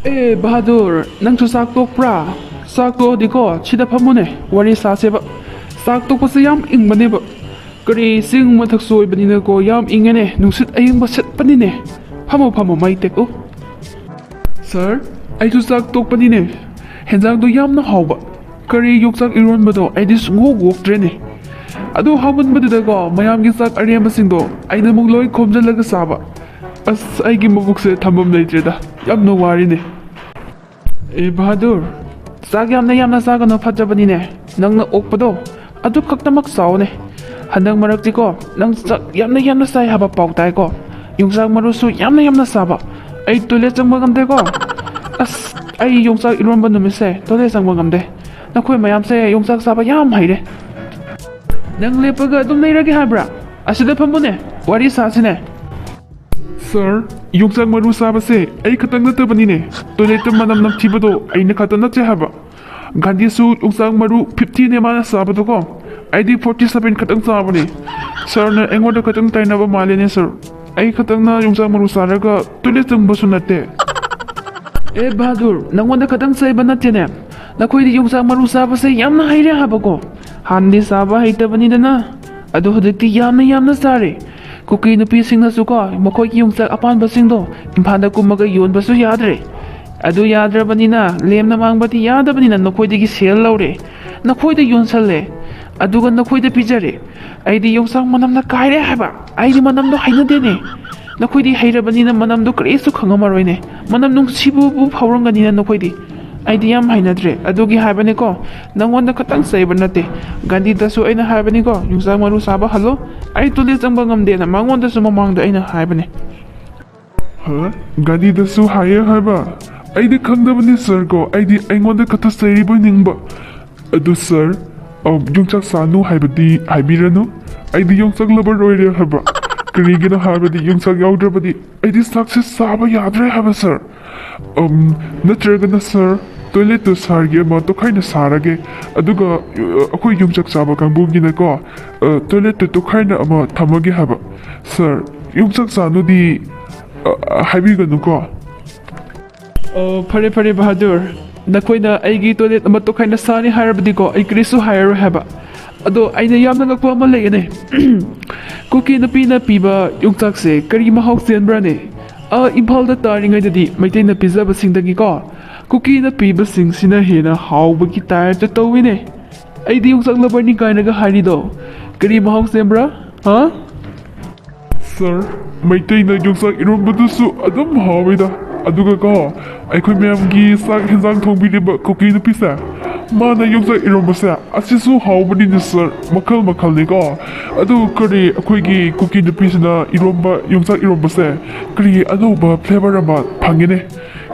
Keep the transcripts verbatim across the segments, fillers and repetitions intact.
ꯑꯦ ꯕꯍꯥꯗꯨꯔ, ꯅꯪꯁꯨ ꯆꯥꯛ ꯇꯣꯛꯄ꯭ꯔꯥ? ꯆꯥꯛ ꯇꯣꯛꯑꯗꯤꯀꯣ, ꯁꯤꯗ ꯐꯝꯃꯨꯅꯦ, ꯋꯥꯔꯤ ꯁꯥꯁꯦꯕ꯫ ꯆꯥꯛ ꯇꯣꯛꯄꯁꯦ ꯌꯥꯝ ꯏꯪꯕꯅꯦꯕ꯫ ꯀꯔꯤ, ꯆꯤꯡ ꯃꯊꯛꯁꯨ ꯑꯣꯏꯕꯅꯤꯅꯀꯣ, ꯌꯥꯝ ꯏꯪꯉꯦꯅꯦ, ꯅꯨꯡꯁꯤꯠ ꯑꯏꯪꯕ ꯁꯤꯠꯄꯅꯤꯅꯦ꯫ ꯐꯝꯃꯣ, ꯐꯝꯃꯣ, ꯃꯩ ꯇꯦꯛꯎ꯫ ꯁꯥꯔ, ꯑꯩꯁꯨ ꯆꯥꯛ ꯇꯣꯛꯄꯅꯤꯅꯦ꯫ ꯍꯦꯟꯖꯥꯡꯗꯣ ꯌꯥꯝꯅ ꯍꯥꯎꯕ꯫ ꯀꯔꯤ, ꯌꯣꯡꯆꯥꯛ ꯏꯔꯣꯟꯕꯗꯣ ꯑꯩꯗꯤ ꯁꯨꯡꯍꯣꯛ ꯍꯣꯛꯇ꯭ꯔꯦꯅꯦ꯫ ꯑꯗꯨ ꯍꯥꯎꯃꯟꯕꯗꯨꯗꯀꯣ, ꯃꯌꯥꯝꯒꯤ ꯆꯥꯛ ꯑꯔꯦꯝꯕꯁꯤꯡꯗꯣ ꯑꯩꯅ ꯑꯃꯨꯛ ꯂꯣꯏ ꯈꯣꯝꯖꯤꯜꯂꯒ ꯆꯥꯕ꯫ ꯑꯁ, ꯑꯩꯒꯤ ꯃꯕꯨꯛꯁꯦ ꯊꯝꯐꯝ ꯂꯩꯇ꯭ꯔꯦꯗ, ꯌꯥꯝꯅ ꯋꯥꯔꯤꯅꯦ꯫ ꯑꯦ ꯕꯍꯥꯗꯨꯔ, ꯆꯥꯛ ꯌꯥꯝꯅ ꯌꯥꯝꯅ ꯆꯥꯒꯅꯨ, ꯐꯠꯇꯕꯅꯤꯅꯦ꯫ ꯅꯪꯅ ꯑꯣꯛꯄꯗꯣ ꯑꯗꯨ ꯈꯛꯇꯃꯛ ꯆꯥꯎꯅꯦ꯫ ꯍꯟꯗꯛ ꯃꯔꯛꯇꯤꯀꯣ, ꯅꯪ ꯆꯥꯛ ꯌꯥꯝꯅ ꯌꯥꯝꯅ ꯆꯥꯏ ꯍꯥꯏꯕ ꯄꯥꯎ ꯇꯥꯏꯀꯣ꯫ ꯌꯣꯡꯆꯥꯛ ꯃꯔꯨꯁꯨ ꯌꯥꯝꯅ ꯌꯥꯝꯅ ꯆꯥꯕ꯫ ꯑꯩ ꯇꯣꯏꯂꯦꯠ ꯆꯪꯕ ꯉꯝꯗꯦꯀꯣ꯫ ꯑꯁ, ꯑꯩ ꯌꯣꯡꯆꯥꯛ ꯏꯔꯣꯟꯕ ꯅꯨꯃꯤꯠꯁꯦ ꯇꯣꯏꯂꯦꯠ ꯆꯪꯕ ꯉꯝꯗꯦ꯫ ꯅꯈꯣꯏ ꯃꯌꯥꯝꯁꯦ ꯌꯣꯡꯆꯥꯛ ꯆꯥꯕ ꯌꯥꯝ ꯍꯩꯔꯦ꯫ ꯅꯪ ꯂꯦꯞꯄꯒ ꯑꯗꯨꯝ ꯂꯩꯔꯒꯦ ꯍꯥꯏꯕ꯭ꯔꯥ? ꯑꯁꯤꯗ ꯐꯝꯃꯨꯅꯦ, ꯋꯥꯔꯤ ꯁꯥꯁꯤꯅꯦ꯫ ꯁꯥꯔ, ꯌꯣꯡꯆꯥꯛ ꯃꯔꯨ ꯆꯥꯕꯁꯦ ꯑꯩ ꯈꯛꯇꯪ ꯅꯠꯇꯕꯅꯤꯅꯦ꯫ ꯇꯣꯏꯂꯦꯠꯇ ꯃꯅꯝ ꯅꯝꯊꯤꯕꯗꯣ ꯑꯩꯅ ꯈꯛꯇ ꯅꯠꯇꯦ ꯍꯥꯏꯕ꯫ ꯒꯥꯟꯙꯤꯁꯨ ꯌꯣꯡꯆꯥꯛ ꯃꯔꯨ fiftyꯅꯦ ꯃꯥꯅ ꯆꯥꯕꯗꯣꯀꯣ, ꯑꯩꯗꯤ forty seven ꯈꯛꯇꯪ ꯆꯥꯕꯅꯦ꯫ ꯁꯥꯔꯅ ꯑꯩꯉꯣꯟꯗ ꯈꯛꯇꯪ ꯇꯥꯏꯅꯕ ꯃꯥꯜꯂꯦꯅꯦ ꯁꯥꯔ꯫ ꯑꯩ ꯈꯛꯇꯪꯅ ꯌꯣꯡꯆꯥꯛ ꯃꯔꯨ ꯆꯥꯔꯒ ꯇꯣꯏꯂꯦꯠ ꯆꯪꯕꯁꯨ ꯅꯠꯇꯦ꯫ ꯑꯦ ꯕꯍꯥꯗꯨꯔ, ꯅꯪꯉꯣꯟꯗ ꯈꯛꯇꯪ ꯆꯩꯕ ꯅꯠꯇꯦꯅꯦ꯫ ꯅꯈꯣꯏꯗꯤ ꯌꯣꯡꯆꯥꯛ ꯃꯔꯨ ꯆꯥꯕꯁꯦ ꯌꯥꯝꯅ ꯍꯩꯔꯦ ꯍꯥꯏꯕꯀꯣ꯫ ꯍꯥꯟꯅꯗꯤ ꯆꯥꯕ ꯍꯩꯇꯕꯅꯤꯗꯅ, ꯑꯗꯣ ꯍꯧꯖꯤꯛꯇꯤ ꯌꯥꯝꯅ ꯌꯥꯝꯅ ꯆꯥꯔꯦ꯫ ꯀꯨꯀꯤ ꯅꯨꯄꯤꯁꯤꯡꯅꯁꯨꯀꯣ, ꯃꯈꯣꯏꯒꯤ ꯌꯣꯡꯆꯥꯛ ꯑꯄꯥꯟꯕꯁꯤꯡꯗꯣ ꯏꯝꯐꯥꯜꯗ ꯀꯨꯝꯃꯒ ꯌꯣꯟꯕꯁꯨ ꯌꯥꯗ꯭ꯔꯦ꯫ ꯑꯗꯨ ꯌꯥꯗ꯭ꯔꯕꯅꯤꯅ, ꯂꯦꯝꯅ ꯃꯥꯡꯕꯗꯤ ꯌꯥꯗꯕꯅꯤꯅ, ꯅꯈꯣꯏꯗꯒꯤ ꯁꯦꯜ ꯂꯧꯔꯦ, ꯅꯈꯣꯏꯗ ꯌꯣꯟꯁꯜꯂꯦ, ꯑꯗꯨꯒ ꯅꯈꯣꯏꯗ ꯄꯤꯖꯔꯦ꯫ ꯑꯩꯗꯤ ꯌꯣꯡꯆꯥꯛ ꯃꯅꯝꯅ ꯀꯥꯏꯔꯦ ꯍꯥꯏꯕ꯫ ꯑꯩꯗꯤ ꯃꯅꯝꯗꯣ ꯍꯩꯅꯗꯦꯅꯦ꯫ ꯅꯈꯣꯏꯗꯤ ꯍꯩꯔꯕꯅꯤꯅ ꯃꯅꯝꯗꯣ ꯀꯔꯤꯁꯨ ꯈꯪꯉꯝꯃꯔꯣꯏꯅꯦ꯫ ꯃꯅꯝ ꯅꯨꯡꯁꯤꯕꯕꯨ ꯐꯥꯎꯔꯝꯒꯅꯤꯅ ꯅꯈꯣꯏꯗꯤ꯫ ꯑꯩꯗꯤ ꯌꯥꯝ ꯍꯩꯅꯗ꯭ꯔꯦ꯫ ꯑꯗꯨꯒꯤ ꯍꯥꯏꯕꯅꯦꯀꯣ, ꯅꯪꯉꯣꯟꯗ ꯈꯛꯇꯪ ꯆꯩꯕ ꯅꯠꯇꯦ꯫ ꯒꯥꯟꯙꯤꯗꯁꯨ ꯑꯩꯅ ꯍꯥꯏꯕꯅꯤꯀꯣ, ꯌꯣꯡꯆꯥꯛ ꯃꯔꯨ ꯆꯥꯕ ꯍꯜꯂꯣ꯫ ꯑꯩ ꯇꯣꯏꯂꯦꯠ ꯆꯪꯕ ꯉꯝꯗꯦꯅ ꯃꯉꯣꯟꯗꯁꯨ ꯃꯃꯥꯡꯗ ꯑꯩꯅ ꯍꯥꯏꯕꯅꯦ꯫ ꯍ? ꯒꯥꯟꯙꯤꯗꯁꯨ ꯍꯥꯏꯌꯦ ꯍꯥꯏꯕ? ꯑꯩꯗꯤ ꯈꯪꯗꯕꯅꯤ ꯁꯥꯔ ꯀꯣ, ꯑꯩꯗꯤ ꯑꯩꯉꯣꯟꯗ ꯈꯛꯇ ꯆꯩꯔꯤꯕꯣꯏ ꯅꯤꯡꯕ꯫ ꯑꯗꯨ ꯁꯥꯔ, ꯑ, ꯌꯣꯡꯆꯥꯛ ꯆꯥꯅꯨ ꯍꯥꯏꯕꯗꯤ ꯍꯥꯏꯕꯤꯔꯅꯨ꯫ ꯑꯩꯗꯤ ꯌꯣꯡꯆꯥꯛ ꯂꯚꯔ ꯑꯣꯏꯔꯦ ꯍꯥꯏꯕ꯫ ꯀꯔꯤꯒꯤꯅꯣ ꯍꯥꯏꯕꯗꯤ ꯌꯣꯡꯆꯥꯛ ꯌꯥꯎꯗ꯭ꯔꯕꯗꯤ ꯑꯩꯗꯤ ꯆꯥꯛꯁꯦ ꯆꯥꯕ ꯌꯥꯗ꯭ꯔꯦ ꯍꯥꯏꯕ ꯁꯥꯔ꯫ ꯑꯝ, ꯅꯠꯇ꯭ꯔꯒꯅ ꯁꯥꯔ, ꯇꯣꯏꯂꯦꯠꯇꯨ ꯁꯥꯔꯒꯤ ꯑꯃ ꯇꯣꯈꯥꯏꯅ ꯁꯥꯔꯒꯦ, ꯑꯗꯨꯒ, ꯑ, ꯑꯩꯈꯣꯏ ꯌꯣꯡꯆꯥꯛ ꯆꯥꯕ ꯀꯥꯡꯕꯨꯒꯤꯅꯀꯣ, ꯑ, ꯇꯣꯏꯂꯦꯠꯇꯨ ꯇꯣꯈꯥꯏꯅ ꯑꯃ ꯊꯝꯃꯒꯦ ꯍꯥꯏꯕ꯫ ꯁꯥꯔ, ꯌꯣꯡꯆꯥꯛ ꯆꯥꯅꯨꯗꯤ, ꯑ, ꯑ, ꯍꯥꯏꯕꯤꯒꯅꯨꯀꯣ꯫ ꯑꯣ, ꯐꯔꯦ ꯐꯔꯦ ꯕꯍꯥꯗꯨꯔ, ꯅꯈꯣꯏꯅ ꯑꯩꯒꯤ ꯇꯣꯏꯂꯦꯠ ꯑꯃ ꯇꯣꯈꯥꯏꯅ ꯁꯥꯅꯤ ꯍꯥꯏꯔꯕꯗꯤꯀꯣ, ꯑꯩ ꯀꯔꯤꯁꯨ ꯍꯥꯏꯔꯔꯣꯏ ꯍꯥꯏꯕ꯫ ꯑꯗꯣ ꯑꯩꯅ ꯌꯥꯝꯅ ꯉꯛꯄ ꯑꯃ ꯂꯩꯒꯅꯤ꯫ ꯀꯨꯀꯤ ꯅꯨꯄꯤꯅ ꯄꯤꯕ ꯌꯣꯡꯆꯥꯛꯁꯦ ꯀꯔꯤ ꯃꯍꯥꯎ ꯆꯦꯟꯕ꯭ꯔꯥꯅꯦ? ꯑ, ꯏꯝꯐꯥꯜꯗ ꯇꯥꯔꯤꯉꯩꯗꯗꯤ ꯃꯩꯇꯩꯅ ꯄꯤꯖꯕꯁꯤꯡꯗꯒꯤꯀꯣ ꯀꯨꯀꯤꯅ ꯄꯤꯕꯁꯤꯡꯁꯤꯅ ꯍꯦꯟꯅ ꯍꯥꯎꯕꯒꯤ ꯇꯥꯏꯞꯇ ꯇꯧꯋꯤꯅꯦ꯫ ꯑꯩꯗꯤ ꯌꯣꯡꯆꯥꯛ ꯂꯕꯔꯅꯤ ꯀꯥꯏꯅꯒ ꯍꯥꯏꯔꯤꯗꯣ ꯀꯔꯤ ꯃꯍꯥꯎ ꯆꯦꯟꯕ꯭ꯔꯥ? ꯍꯥ? ꯁꯥꯔ, ꯃꯩꯇꯩꯅ ꯌꯣꯡꯆꯥꯛ ꯏꯔꯣꯟꯕꯗꯨꯁꯨ ꯑꯗꯨꯝ ꯍꯥꯎꯋꯤꯗ꯫ ꯑꯗꯨꯒ ꯀꯣ, ꯑꯩꯈꯣꯏ ꯃꯌꯥꯝꯒꯤ ꯆꯥꯛ ꯍꯦꯟꯖꯥꯡ ꯊꯣꯡꯕꯤꯔꯤꯕ ꯀꯨꯀꯤ ꯅꯨꯄꯤꯁꯦ, ꯃꯥꯅ ꯌꯣꯡꯆꯥꯛ ꯏꯔꯣꯟꯕꯁꯦ ꯑꯁꯤꯁꯨ ꯍꯥꯎꯕꯅꯤꯅꯦ ꯁꯥꯔ, ꯃꯈꯜ ꯃꯈꯜꯅꯤꯀꯣ꯫ ꯑꯗꯨ ꯀꯔꯤ, ꯑꯩꯈꯣꯏꯒꯤ ꯀꯨꯀꯤ ꯅꯨꯄꯤꯁꯤꯅ ꯏꯔꯣꯟꯕ, ꯌꯣꯡꯆꯥꯛ ꯏꯔꯣꯟꯕꯁꯦ ꯀꯔꯤ ꯑꯅꯧꯕ ꯐ꯭ꯂꯦꯕꯔ ꯑꯃ ꯐꯪꯉꯤꯅꯦ꯫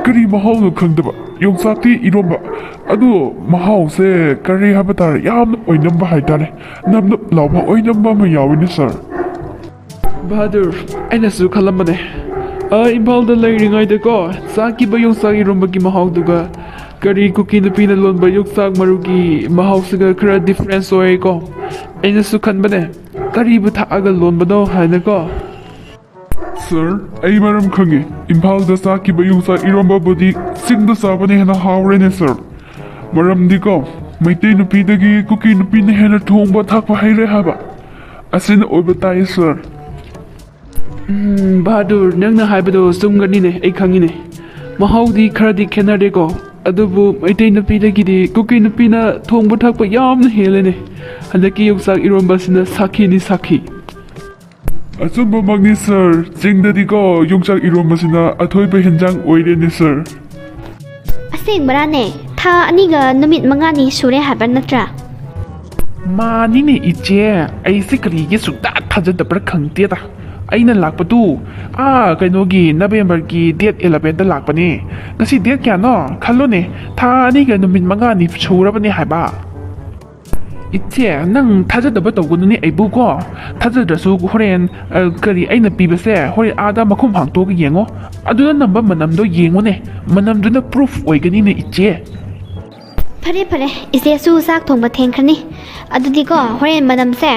ꯀꯔꯤ ꯃꯍꯥꯎꯅꯣ ꯈꯪꯗꯕ ꯌꯣꯡꯆꯥꯛꯀꯤ ꯏꯔꯣꯟꯕ꯫ ꯑꯗꯨ ꯃꯍꯥꯎꯁꯦ ꯀꯔꯤ ꯍꯥꯏꯕ ꯇꯥꯔꯦ, ꯌꯥꯝꯅ ꯑꯣꯏꯅꯝꯕ ꯍꯥꯏꯇꯥꯔꯦ, ꯅꯞ ꯅꯞ ꯂꯥꯎꯕ ꯑꯣꯏꯅꯝꯕ ꯑꯃ ꯌꯥꯎꯋꯤꯅꯦ ꯁꯥꯔ꯫ ꯕꯍꯥꯗꯨꯔ, ꯑꯩꯅꯁꯨ ꯈꯜꯂꯝꯕꯅꯦ꯫ ꯑ, ꯏꯝꯐꯥꯜꯗ ꯂꯩꯔꯤꯉꯩꯗꯀꯣ, ꯆꯥꯈꯤꯕ ꯌꯣꯡꯆꯥꯛ ꯏꯔꯣꯝꯕꯒꯤ ꯃꯍꯥꯎꯗꯨꯒ ꯀꯔꯤ ꯀꯨꯀꯤ ꯅꯨꯄꯤꯅ ꯂꯣꯟꯕ ꯌꯣꯡꯆꯥꯛ ꯃꯔꯨꯒꯤ ꯃꯍꯥꯎꯁꯤꯒ ꯈꯔ ꯗꯤꯐ꯭ꯔꯦꯟꯁ ꯑꯣꯏꯀꯣ꯫ ꯑꯩꯅꯁꯨ ꯈꯟꯕꯅꯦ, ꯀꯔꯤꯕꯨ ꯊꯥꯛꯑꯒ ꯂꯣꯟꯕꯅꯣ ꯍꯥꯏꯅꯀꯣ꯫ ꯁꯥꯔ, ꯑꯩ ꯃꯔꯝ ꯈꯪꯉꯤ꯫ ꯏꯝꯐꯥꯜꯗ ꯆꯥꯈꯤꯕ ꯌꯣꯡꯆꯥꯛ ꯏꯔꯣꯝꯕꯕꯨꯗꯤ ꯆꯤꯡꯗ ꯆꯥꯕꯅ ꯍꯦꯟꯅ ꯍꯥꯎꯔꯦꯅꯦ ꯁꯥꯔ꯫ ꯃꯔꯝꯗꯤꯀꯣ, ꯃꯩꯇꯩ ꯅꯨꯄꯤꯗꯒꯤ ꯀꯨꯀꯤ ꯅꯨꯄꯤꯅ ꯍꯦꯟꯅ ꯊꯣꯡꯕ ꯊꯥꯛꯄ ꯍꯩꯔꯦ ꯍꯥꯏꯕ ꯑꯁꯤꯅ ꯑꯣꯏꯕ ꯇꯥꯏ ꯁꯥꯔ꯫ ꯎꯝ, ꯕꯍꯥꯗꯨꯔ, ꯅꯪꯅ ꯍꯥꯏꯕꯗꯣ ꯆꯨꯝꯒꯅꯤꯅꯦ, ꯑꯩ ꯈꯪꯉꯤꯅꯦ꯫ ꯃꯍꯥꯎꯗꯤ ꯈꯔꯗꯤ ꯈꯦꯠꯅꯔꯦꯀꯣ, ꯑꯗꯨꯕꯨ ꯃꯩꯇꯩ ꯅꯨꯄꯤꯗꯒꯤꯗꯤ ꯀꯨꯀꯤ ꯅꯨꯄꯤꯅ ꯊꯣꯡꯕ ꯊꯥꯛꯄ ꯌꯥꯝꯅ ꯍꯦꯜꯂꯦꯅꯦ꯫ ꯍꯟꯗꯛꯀꯤ ꯌꯣꯡꯆꯥꯛ ꯏꯔꯣꯝꯕꯁꯤꯅ ꯁꯥꯈꯤꯅꯤ, ꯁꯥꯈꯤ꯫ ꯑꯆꯨꯝꯕꯃꯛꯅꯤ ꯁꯥꯔ, ꯆꯤꯡꯗꯗꯤꯀꯣ ꯌꯣꯡꯆꯥꯛ ꯏꯔꯣꯝꯕꯁꯤꯅ ꯑꯊꯣꯏꯕ ꯍꯦꯟꯖꯥꯡ ꯑꯣꯏꯔꯦꯅꯦ ꯁꯥꯔ꯫ ꯑꯁꯦꯡꯕꯔꯥꯅꯦ? ꯊꯥ ꯑꯅꯤꯒ ꯅꯨꯃꯤꯠ ꯃꯉꯥꯅꯤ ꯁꯨꯔꯦ ꯍꯥꯏꯕ ꯅꯠꯇ꯭ꯔꯥ? ꯃꯥꯅꯤꯅꯦ ꯏꯆꯦ, ꯑꯩꯁꯦ ꯀꯔꯤꯒꯤ ꯁꯨꯛꯊꯥ ꯊꯥꯖꯗꯕ꯭ꯔꯥ ꯈꯪꯗꯦꯗ꯫ ꯑꯩꯅ ꯂꯥꯛꯄꯗꯨ, ꯑꯥ, ꯀꯩꯅꯣꯒꯤ, ꯅꯕꯦꯝꯕꯔꯒꯤ ꯗꯦꯠ ꯑꯦꯂꯚꯦꯟꯗ ꯂꯥꯛꯄꯅꯦ꯫ ꯉꯁꯤ ꯗꯦꯠ ꯀꯌꯥꯅꯣ? ꯈꯜꯂꯨꯅꯦ, ꯊꯥ ꯑꯅꯤꯒ ꯅꯨꯃꯤꯠ ꯃꯉꯥꯅꯤ ꯁꯨꯔꯕꯅꯦ ꯍꯥꯏꯕ꯫ ꯏꯆꯦ, ꯅꯪ ꯊꯥꯖꯗꯕ ꯇꯧꯒꯅꯨꯅꯦ ꯑꯩꯕꯨ ꯀꯣ꯫ ꯊꯥꯖꯗ꯭ꯔꯁꯨ ꯍꯣꯔꯦꯟ, ꯑ, ꯀꯔꯤ ꯑꯩꯅ ꯄꯤꯕꯁꯦ ꯍꯣꯔꯦꯟ ꯑꯥꯗ ꯃꯈꯨꯝ ꯍꯥꯡꯇꯣꯛꯑꯒ ꯌꯦꯡꯉꯣ꯫ ꯑꯗꯨꯗ ꯅꯝꯕ ꯃꯅꯝꯗꯣ ꯌꯦꯡꯉꯨꯅꯦ꯫ ꯃꯅꯝꯗꯨꯅ ꯄ꯭ꯔꯨꯐ ꯑꯣꯏꯒꯅꯤꯅꯦ ꯏꯆꯦ꯫ ꯐꯔꯦ, ꯐꯔꯦ, ꯏꯆꯦꯁꯨ ꯆꯥꯛ ꯊꯣꯡꯕ ꯊꯦꯡꯈ꯭ꯔꯅꯤ꯫ ꯑꯗꯨꯗꯤꯀꯣ, ꯍꯣꯔꯦꯟ ꯃꯅꯝꯁꯦ,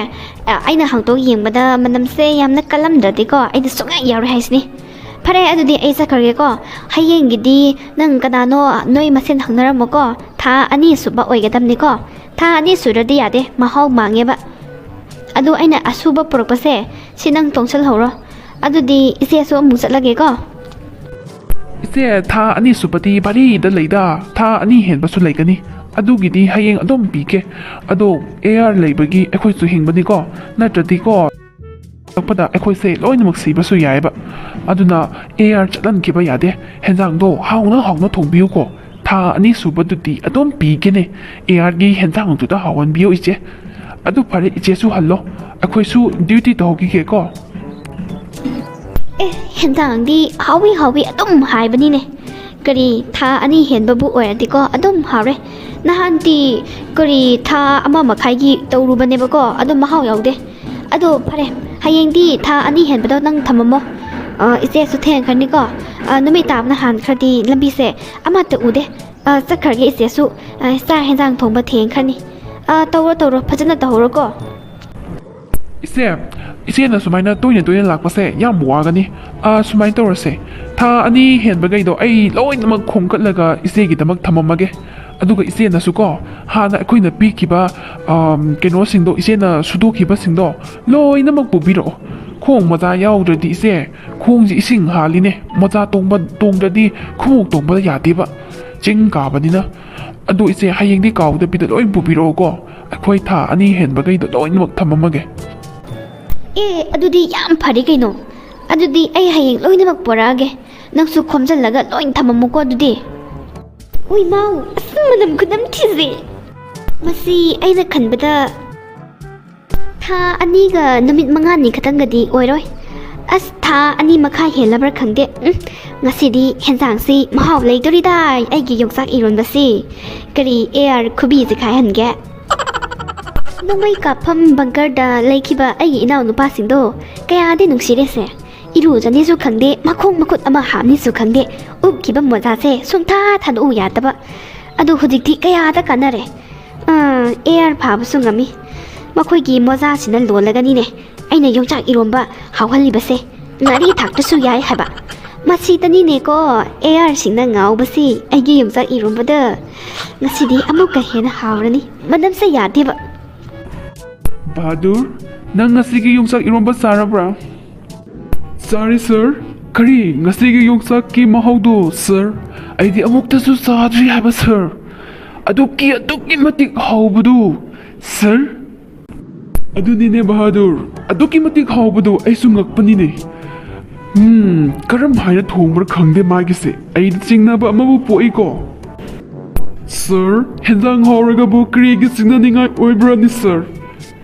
ꯑ, ꯑꯩꯅ ꯍꯥꯡꯇꯣꯛ ꯌꯦꯡꯕꯗ ꯃꯅꯝꯁꯦ ꯌꯥꯝꯅ ꯀꯜꯂꯝꯗ꯭ꯔꯗꯤꯀꯣ, ꯑꯩꯗꯤ ꯁꯨꯡꯌꯥ ꯌꯥꯔꯣꯏ ꯍꯥꯏꯁꯤꯅꯤ꯫ ꯐꯔꯦ, ꯑꯗꯨꯗꯤ ꯑꯩ ꯆꯠꯈ꯭ꯔꯒꯦꯀꯣ꯫ ꯍꯌꯦꯡꯒꯤꯗꯤ ꯅꯪ ꯀꯅꯥꯅꯣ ꯅꯣꯏ ꯃꯁꯦꯟ ꯍꯪꯅꯔꯝꯃꯣꯀꯣ꯫ ꯊꯥ ꯑꯅꯤ ꯁꯨꯕ ꯑꯣꯏꯒꯗꯕꯅꯤꯀꯣ꯫ ꯊꯥ ꯑꯅꯤ ꯁꯨꯔꯗꯤ ꯌꯥꯗꯦ, ꯃꯍꯥꯎ ꯃꯥꯡꯉꯦꯕ꯫ ꯑꯗꯨ ꯑꯩꯅ ꯑꯁꯨꯕ ꯄꯨꯔꯛꯄꯁꯦ ꯁꯤ ꯅꯪ ꯇꯣꯡꯁꯜꯍꯧꯔꯣ꯫ ꯑꯗꯨꯗꯤ ꯏꯆꯦꯁꯨ ꯑꯃꯨꯛ ꯆꯠꯂꯒꯦꯀꯣ꯫ ꯏꯆꯦ, ꯊꯥ ꯑꯅꯤ ꯁꯨꯕꯗꯤ ꯚꯥꯔꯤꯗ ꯂꯩꯗ, ꯊꯥ ꯑꯅꯤ ꯍꯦꯟꯕꯁꯨ ꯂꯩꯒꯅꯤ꯫ ꯑꯗꯨꯒꯤꯗꯤ ꯍꯌꯦꯡ ꯑꯗꯨꯝ ꯄꯤꯒꯦ꯫ ꯑꯗꯣ, ꯑꯦ ꯑꯥꯔ ꯂꯩꯕꯒꯤ ꯑꯩꯈꯣꯏꯁꯨ ꯍꯤꯡꯕꯅꯤꯀꯣ, ꯅꯠꯇ꯭ꯔꯗꯤꯀꯣ, ꯂꯥꯛꯄꯗ ꯑꯩꯈꯣꯏꯁꯦ ꯂꯣꯏꯅꯃꯛ ꯁꯤꯕꯁꯨ ꯌꯥꯏꯑꯕ꯫ ꯑꯗꯨꯅ ꯑꯦ ꯑꯥꯔ ꯆꯠꯍꯟꯈꯤꯕ ꯌꯥꯗꯦ꯫ ꯍꯦꯟꯖꯥꯡꯗꯣ ꯍꯥꯎꯅ ꯍꯥꯎꯅ ꯊꯣꯡꯕꯤꯌꯨꯀꯣ꯫ ꯊꯥ ꯑꯅꯤ ꯁꯨꯕꯗꯨꯗꯤ ꯑꯗꯨꯝ ꯄꯤꯒꯦꯅꯦ꯫ ꯑꯦ ꯑꯥꯔꯒꯤ ꯍꯦꯟꯖꯥꯡꯗꯨꯗ ꯍꯥꯎꯍꯟꯕꯤꯌꯨ ꯏꯆꯦ꯫ ꯑꯗꯨ ꯐꯔꯦ, ꯏꯆꯦꯁꯨ ꯍꯜꯂꯣ, ꯑꯩꯈꯣꯏꯁꯨ ꯗ꯭ꯌꯨꯇꯤ ꯇꯧꯍꯧꯈꯤꯒꯦꯀꯣ꯫ ꯑꯦ, ꯍꯦꯟꯖꯥꯡꯗꯤ ꯍꯥꯎꯋꯤ ꯍꯥꯎꯋꯤ ꯑꯗꯨꯝ ꯍꯥꯏꯕꯅꯤꯅꯦ꯫ ꯀꯔꯤ, ꯊꯥ ꯑꯅꯤ ꯍꯦꯟꯕꯕꯨ ꯑꯣꯏꯔꯗꯤꯀꯣ ꯑꯗꯨꯝ ꯍꯥꯎꯔꯦ꯫ ꯅꯍꯥꯟꯗꯤ ꯀꯔꯤ, ꯊꯥ ꯑꯃ ꯃꯈꯥꯏꯒꯤ ꯇꯧꯔꯨꯕꯅꯦꯕꯀꯣ, ꯑꯗꯨ ꯃꯍꯥꯎ ꯌꯥꯎꯗꯦ꯫ ꯑꯗꯣ ꯐꯔꯦ, ꯍꯌꯦꯡꯗꯤ ꯊꯥ ꯑꯅꯤ ꯍꯦꯟꯕꯗꯣ ꯅꯪ ꯊꯝꯃꯝꯃꯣ꯫ ꯑ, ꯏꯆꯦꯁꯨ ꯊꯦꯡꯈ꯭ꯔꯅꯤꯀꯣ꯫ ꯑ, ꯅꯨꯃꯤꯠ ꯇꯥꯕꯅ ꯍꯥꯟꯈ꯭ꯔꯗꯤ ꯂꯝꯕꯤꯁꯦ ꯑꯃꯠꯇ ꯎꯗꯦ꯫ ꯑ, ꯆꯠꯈ꯭ꯔꯒꯦ ꯏꯆꯦꯁꯨ꯫ ꯑ, ꯆꯥꯛ ꯍꯦꯟꯖꯥꯡ ꯊꯣꯡꯕ ꯊꯦꯡꯈ꯭ꯔꯅꯤ꯫ ꯑ, ꯇꯧꯔꯣ ꯇꯧꯔꯣ, ꯐꯖꯅ ꯇꯧꯍꯧꯔꯣꯀꯣ꯫ ꯏꯆꯦ, ꯏꯆꯦꯅ ꯁꯨꯃꯥꯏꯅ ꯇꯣꯏꯅ ꯇꯣꯏꯅ ꯂꯥꯛꯄꯁꯦ ꯌꯥꯝ ꯋꯥꯒꯅꯤ꯫ ꯑ, ꯁꯨꯃꯥꯏꯅ ꯇꯧꯔꯁꯦ, ꯊꯥ ꯑꯅꯤ ꯍꯦꯟꯕꯈꯩꯗꯣ ꯑꯩ ꯂꯣꯏꯅꯃꯛ ꯈꯣꯝꯀꯠꯂꯒ ꯏꯆꯦꯒꯤꯗꯃꯛ ꯊꯝꯃꯝꯃꯒꯦ꯫ ꯑꯗꯨꯒ ꯏꯆꯦꯅꯁꯨꯀꯣ, ꯍꯥꯟꯅ ꯑꯩꯈꯣꯏꯅ ꯄꯤꯈꯤꯕ, ꯑꯝ, ꯀꯩꯅꯣꯁꯤꯡꯗꯣ, ꯏꯆꯦꯅ ꯁꯨꯗꯣꯛꯈꯤꯕꯁꯤꯡꯗꯣ ꯂꯣꯏꯅꯃꯛ ꯄꯨꯕꯤꯔꯛꯑꯣ꯫ ꯈꯣꯡ ꯃꯣꯖꯥ ꯌꯥꯎꯗ꯭ꯔꯗꯤ ꯏꯆꯦ, ꯈꯣꯡꯁꯦ ꯏꯁꯤꯡ ꯍꯥꯜꯂꯤꯅꯦ꯫ ꯃꯣꯖꯥ ꯇꯣꯡꯕ, ꯇꯣꯡꯗ꯭ꯔꯗꯤ ꯈꯣꯡꯎꯞ ꯇꯣꯡꯕꯗ ꯌꯥꯗꯦꯕ, ꯆꯤꯡ ꯀꯥꯕꯅꯤꯅ꯫ ꯑꯗꯣ ꯏꯆꯦ, ꯍꯌꯦꯡꯗꯤ ꯀꯥꯎꯗꯕꯤꯗ ꯂꯣꯏ ꯄꯨꯕꯤꯔꯛꯑꯣꯀꯣ꯫ ꯑꯩꯈꯣꯏ ꯊꯥ ꯑꯅꯤ ꯍꯦꯟꯕꯈꯩꯗꯣ ꯂꯣꯏꯅꯃꯛ ꯊꯝꯃꯝꯃꯒꯦ꯫ ꯑꯦ, ꯑꯗꯨꯗꯤ ꯌꯥꯝ ꯐꯔꯦ ꯀꯩꯅꯣ꯫ ꯑꯗꯨꯗꯤ ꯑꯩ ꯍꯌꯦꯡ ꯂꯣꯏꯅꯃꯛ ꯄꯨꯔꯛꯑꯒꯦ꯫ ꯅꯪꯁꯨ ꯈꯣꯝꯖꯤꯜꯂꯒ ꯂꯣꯏ ꯊꯝꯃꯝꯃꯨꯀꯣ ꯑꯗꯨꯗꯤ꯫ ꯎꯏ ꯃꯥꯎ, ꯑꯁ, ꯃꯅꯝ ꯈꯨꯅꯝ ꯊꯤꯁꯦ꯫ ꯃꯁꯤ ꯑꯩꯅ ꯈꯟꯕꯗ ꯊꯥ ꯑꯅꯤꯒ ꯅꯨꯃꯤꯠ ꯃꯉꯥꯅꯤ ꯈꯛꯇꯪꯒꯗꯤ ꯑꯣꯏꯔꯣꯏ꯫ ꯑꯁ, ꯊꯥ ꯑꯅꯤ ꯃꯈꯥꯏ ꯍꯦꯜꯂꯕ꯭ꯔꯥ ꯈꯪꯗꯦ꯫ ꯎꯝ, ꯉꯁꯤꯗꯤ ꯍꯦꯟꯖꯥꯡꯁꯤ ꯃꯍꯥꯎ ꯂꯩꯗꯣꯔꯤꯗꯥ, ꯑꯩꯒꯤ ꯌꯣꯡꯆꯥꯛ ꯏꯔꯣꯟꯕꯁꯤ꯫ ꯀꯔꯤ, ꯑꯦ ꯑꯥꯔ ꯈꯨꯕꯤꯁꯦ ꯀꯥꯏꯍꯟꯒꯦ? ꯅꯣꯡꯃꯩ ꯀꯥꯞꯐꯝ ꯕꯪꯀꯔꯗ ꯂꯩꯈꯤꯕ ꯑꯩꯒꯤ ꯏꯅꯥꯎꯅꯨꯄꯥꯁꯤꯡꯗꯣ ꯀꯌꯥꯗꯤ ꯅꯨꯡꯁꯤꯔꯦꯁꯦ꯫ ꯏꯔꯨꯖꯅꯤꯁꯨ ꯈꯪꯗꯦ, ꯃꯈꯣꯡ ꯃꯈꯨꯠ ꯑꯃ ꯍꯥꯝꯅꯤꯁꯨ ꯈꯪꯗꯦ, ꯎꯞꯈꯤꯕ ꯃꯣꯖꯥꯁꯦ ꯁꯨꯡꯊꯥ ꯊꯥꯗꯣꯛꯎ ꯌꯥꯗꯕ꯫ ꯑꯗꯨ ꯍꯧꯖꯤꯛꯇꯤ ꯀꯌꯥꯗ ꯀꯥꯟꯅꯔꯦ꯫ ꯑꯥ, ꯑꯦ ꯑꯥꯔ ꯐꯥꯕꯁꯨ ꯉꯝꯃꯤ꯫ ꯃꯈꯣꯏꯒꯤ ꯃꯣꯖꯥꯁꯤꯅ ꯂꯣꯜꯂꯒꯅꯤꯅꯦ ꯑꯩꯅ ꯌꯣꯡꯆꯥꯛ ꯏꯔꯣꯝꯕ ꯍꯥꯎꯍꯜꯂꯤꯕꯁꯦ꯫ ꯉꯥꯔꯤ ꯊꯥꯛꯇ꯭ꯔꯁꯨ ꯌꯥꯏ ꯍꯥꯏꯕ꯫ ꯃꯁꯤꯗꯅꯤꯅꯦꯀꯣ ꯑꯦ ꯑꯥꯔ ꯁꯤꯡꯅ ꯉꯥꯎꯕꯁꯤ꯫ ꯑꯩꯒꯤ ꯌꯣꯡꯆꯥꯛ ꯏꯔꯣꯝꯕꯗ ꯉꯁꯤꯗꯤ ꯑꯃꯨꯛꯀ ꯍꯦꯟꯅ ꯍꯥꯎꯔꯅꯤ꯫ ꯃꯅꯝꯁꯦ ꯌꯥꯗꯦꯕ꯫ ꯕꯍꯥꯗꯨꯔ, ꯅꯪ ꯉꯁꯤꯒꯤ ꯌꯣꯡꯆꯥꯛ ꯏꯔꯣꯝꯕ ꯆꯥꯔꯕ꯭ꯔꯥ? ꯆꯥꯔꯦ ꯁꯥꯔ꯫ ꯀꯔꯤ, ꯉꯁꯤꯒꯤ ꯌꯣꯡꯆꯥꯛꯀꯤ ꯃꯍꯥꯎꯗꯣ ꯁꯥꯔ? ꯑꯩꯗꯤ ꯑꯃꯨꯛꯇꯁꯨ ꯆꯥꯗ꯭ꯔꯤ ꯍꯥꯏꯕ ꯁꯥꯔ꯫ ꯑꯗꯨꯛꯀꯤ ꯑꯗꯨꯛꯀꯤ ꯃꯇꯤꯛ ꯍꯥꯎꯕꯗꯨ ꯁꯥꯔ꯫ ꯑꯗꯨꯅꯤꯅꯦ ꯕꯍꯥꯗꯨꯔ, ꯑꯗꯨꯛꯀꯤ ꯃꯇꯤꯛ ꯍꯥꯎꯕꯗꯣ ꯑꯩꯁꯨ ꯉꯛꯄꯅꯤꯅꯦ꯫ ꯎꯝ, ꯀꯔꯝ ꯍꯥꯏꯅ ꯊꯣꯡꯕ꯭ꯔꯥ ꯈꯪꯗꯦ ꯃꯥꯒꯤꯁꯦ꯫ ꯑꯩꯗꯤ ꯆꯤꯡꯅꯕ ꯑꯃꯕꯨ ꯄꯣꯛꯏꯀꯣ꯫ ꯁꯥꯔ, ꯍꯦꯟꯖꯥꯡ ꯍꯥꯎꯔꯒꯕꯨ ꯀꯔꯤꯒꯤ ꯆꯤꯡꯅꯅꯤꯡꯉꯥꯏ ꯑꯣꯏꯕ꯭ꯔꯅꯤ ꯁꯥꯔ?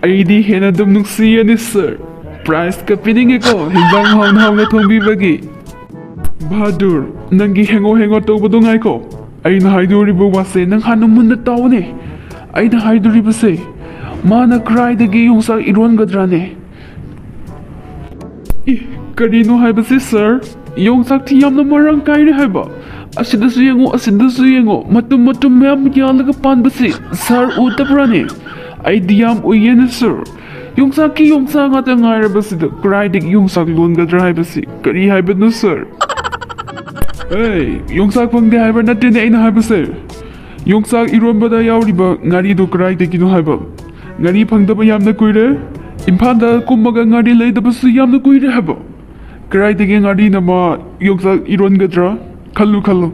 ꯑꯩꯗꯤ ꯍꯦꯟꯅ ꯑꯗꯨꯝ ꯅꯨꯡꯁꯤꯌꯦꯅꯤ ꯁꯥꯔ꯫ ꯄ꯭ꯔꯥꯏꯖꯀ ꯄꯤꯅꯤꯡꯉꯦꯀꯣ ꯍꯦꯟꯖꯥꯡ ꯍꯥꯎꯅ ꯍꯥꯎꯅ ꯊꯣꯡꯕꯤꯕꯒꯤ꯫ ꯕꯍꯥꯗꯨꯔ, ꯅꯪꯒꯤ ꯍꯦꯡꯉꯣ ꯍꯦꯡꯉꯣ ꯇꯧꯕꯗꯣ ꯉꯥꯏꯈꯣ꯫ ꯑꯩꯅ ꯍꯥꯏꯗꯣꯔꯤꯕ ꯋꯥꯁꯦ ꯅꯪ ꯍꯥꯟꯅ ꯃꯨꯟꯅ ꯇꯥꯎꯅꯦ꯫ ꯑꯩꯅ ꯍꯥꯏꯗꯣꯔꯤꯕꯁꯦ ꯃꯥꯅ ꯀꯔꯥꯏꯗꯒꯤ ꯌꯣꯡꯆꯥꯛ ꯏꯔꯣꯟꯒꯗ꯭ꯔꯥꯅꯦ? ꯏ, ꯀꯔꯤꯅꯣ ꯍꯥꯏꯕꯁꯤ ꯁꯥꯔ? ꯌꯣꯡꯆꯥꯛꯇꯤ ꯌꯥꯝꯅ ꯃꯔꯥꯡ ꯀꯥꯏꯔꯦ ꯍꯥꯏꯕ꯫ ꯑꯁꯤꯗꯁꯨ ꯌꯦꯡꯉꯣ, ꯑꯁꯤꯗꯁꯨ ꯌꯦꯡꯉꯣ, ꯃꯇꯨꯝ ꯃꯇꯨꯝ ꯃꯌꯥꯝ ꯌꯥꯜꯂꯒ ꯄꯥꯟꯕꯁꯤ ꯁꯥꯔ ꯎꯗꯕ꯭ꯔꯥꯅꯦ? ꯑꯩꯗꯤ ꯌꯥꯝ ꯎꯏꯌꯦꯅꯦ ꯁꯥꯔ꯫ ꯌꯣꯡꯆꯥꯛꯀꯤ ꯌꯣꯡꯆꯥꯛ ꯉꯥꯛꯇ ꯉꯥꯏꯔꯕꯁꯤꯗ ꯀꯔꯥꯏꯗꯒꯤ ꯌꯣꯡꯆꯥꯛ ꯂꯣꯟꯒꯗ꯭ꯔꯥ ꯍꯥꯏꯕꯁꯤ ꯀꯔꯤ ꯍꯥꯏꯕꯅꯣ ꯁꯥꯔ? ꯑꯦ, ꯌꯣꯡꯆꯥꯛ ꯐꯪꯗꯦ ꯍꯥꯏꯕ ꯅꯠꯇꯦꯅꯦ ꯑꯩꯅ ꯍꯥꯏꯕꯁꯦ꯫ ꯌꯣꯡꯆꯥꯛ ꯏꯔꯣꯟꯕꯗ ꯌꯥꯎꯔꯤꯕ ꯉꯥꯔꯤꯗꯨ ꯀꯗꯥꯏꯗꯒꯤꯅꯣ ꯍꯥꯏꯕ? ꯉꯥꯔꯤ ꯐꯪꯗꯕ ꯌꯥꯝꯅ ꯀꯨꯏꯔꯦ꯫ ꯏꯝꯐꯥꯜꯗ ꯀꯨꯝꯃꯒ ꯉꯥꯔꯤ ꯂꯩꯗꯕꯁꯨ ꯌꯥꯝꯅ ꯀꯨꯏꯔꯦ ꯍꯥꯏꯕ꯫ ꯀꯗꯥꯏꯗꯒꯤ ꯉꯥꯔꯤꯅ ꯃꯥ ꯌꯣꯡꯆꯥꯛ ꯏꯔꯣꯟꯒꯗ꯭ꯔꯥ? ꯈꯜꯂꯨ, ꯈꯜꯂꯨ꯫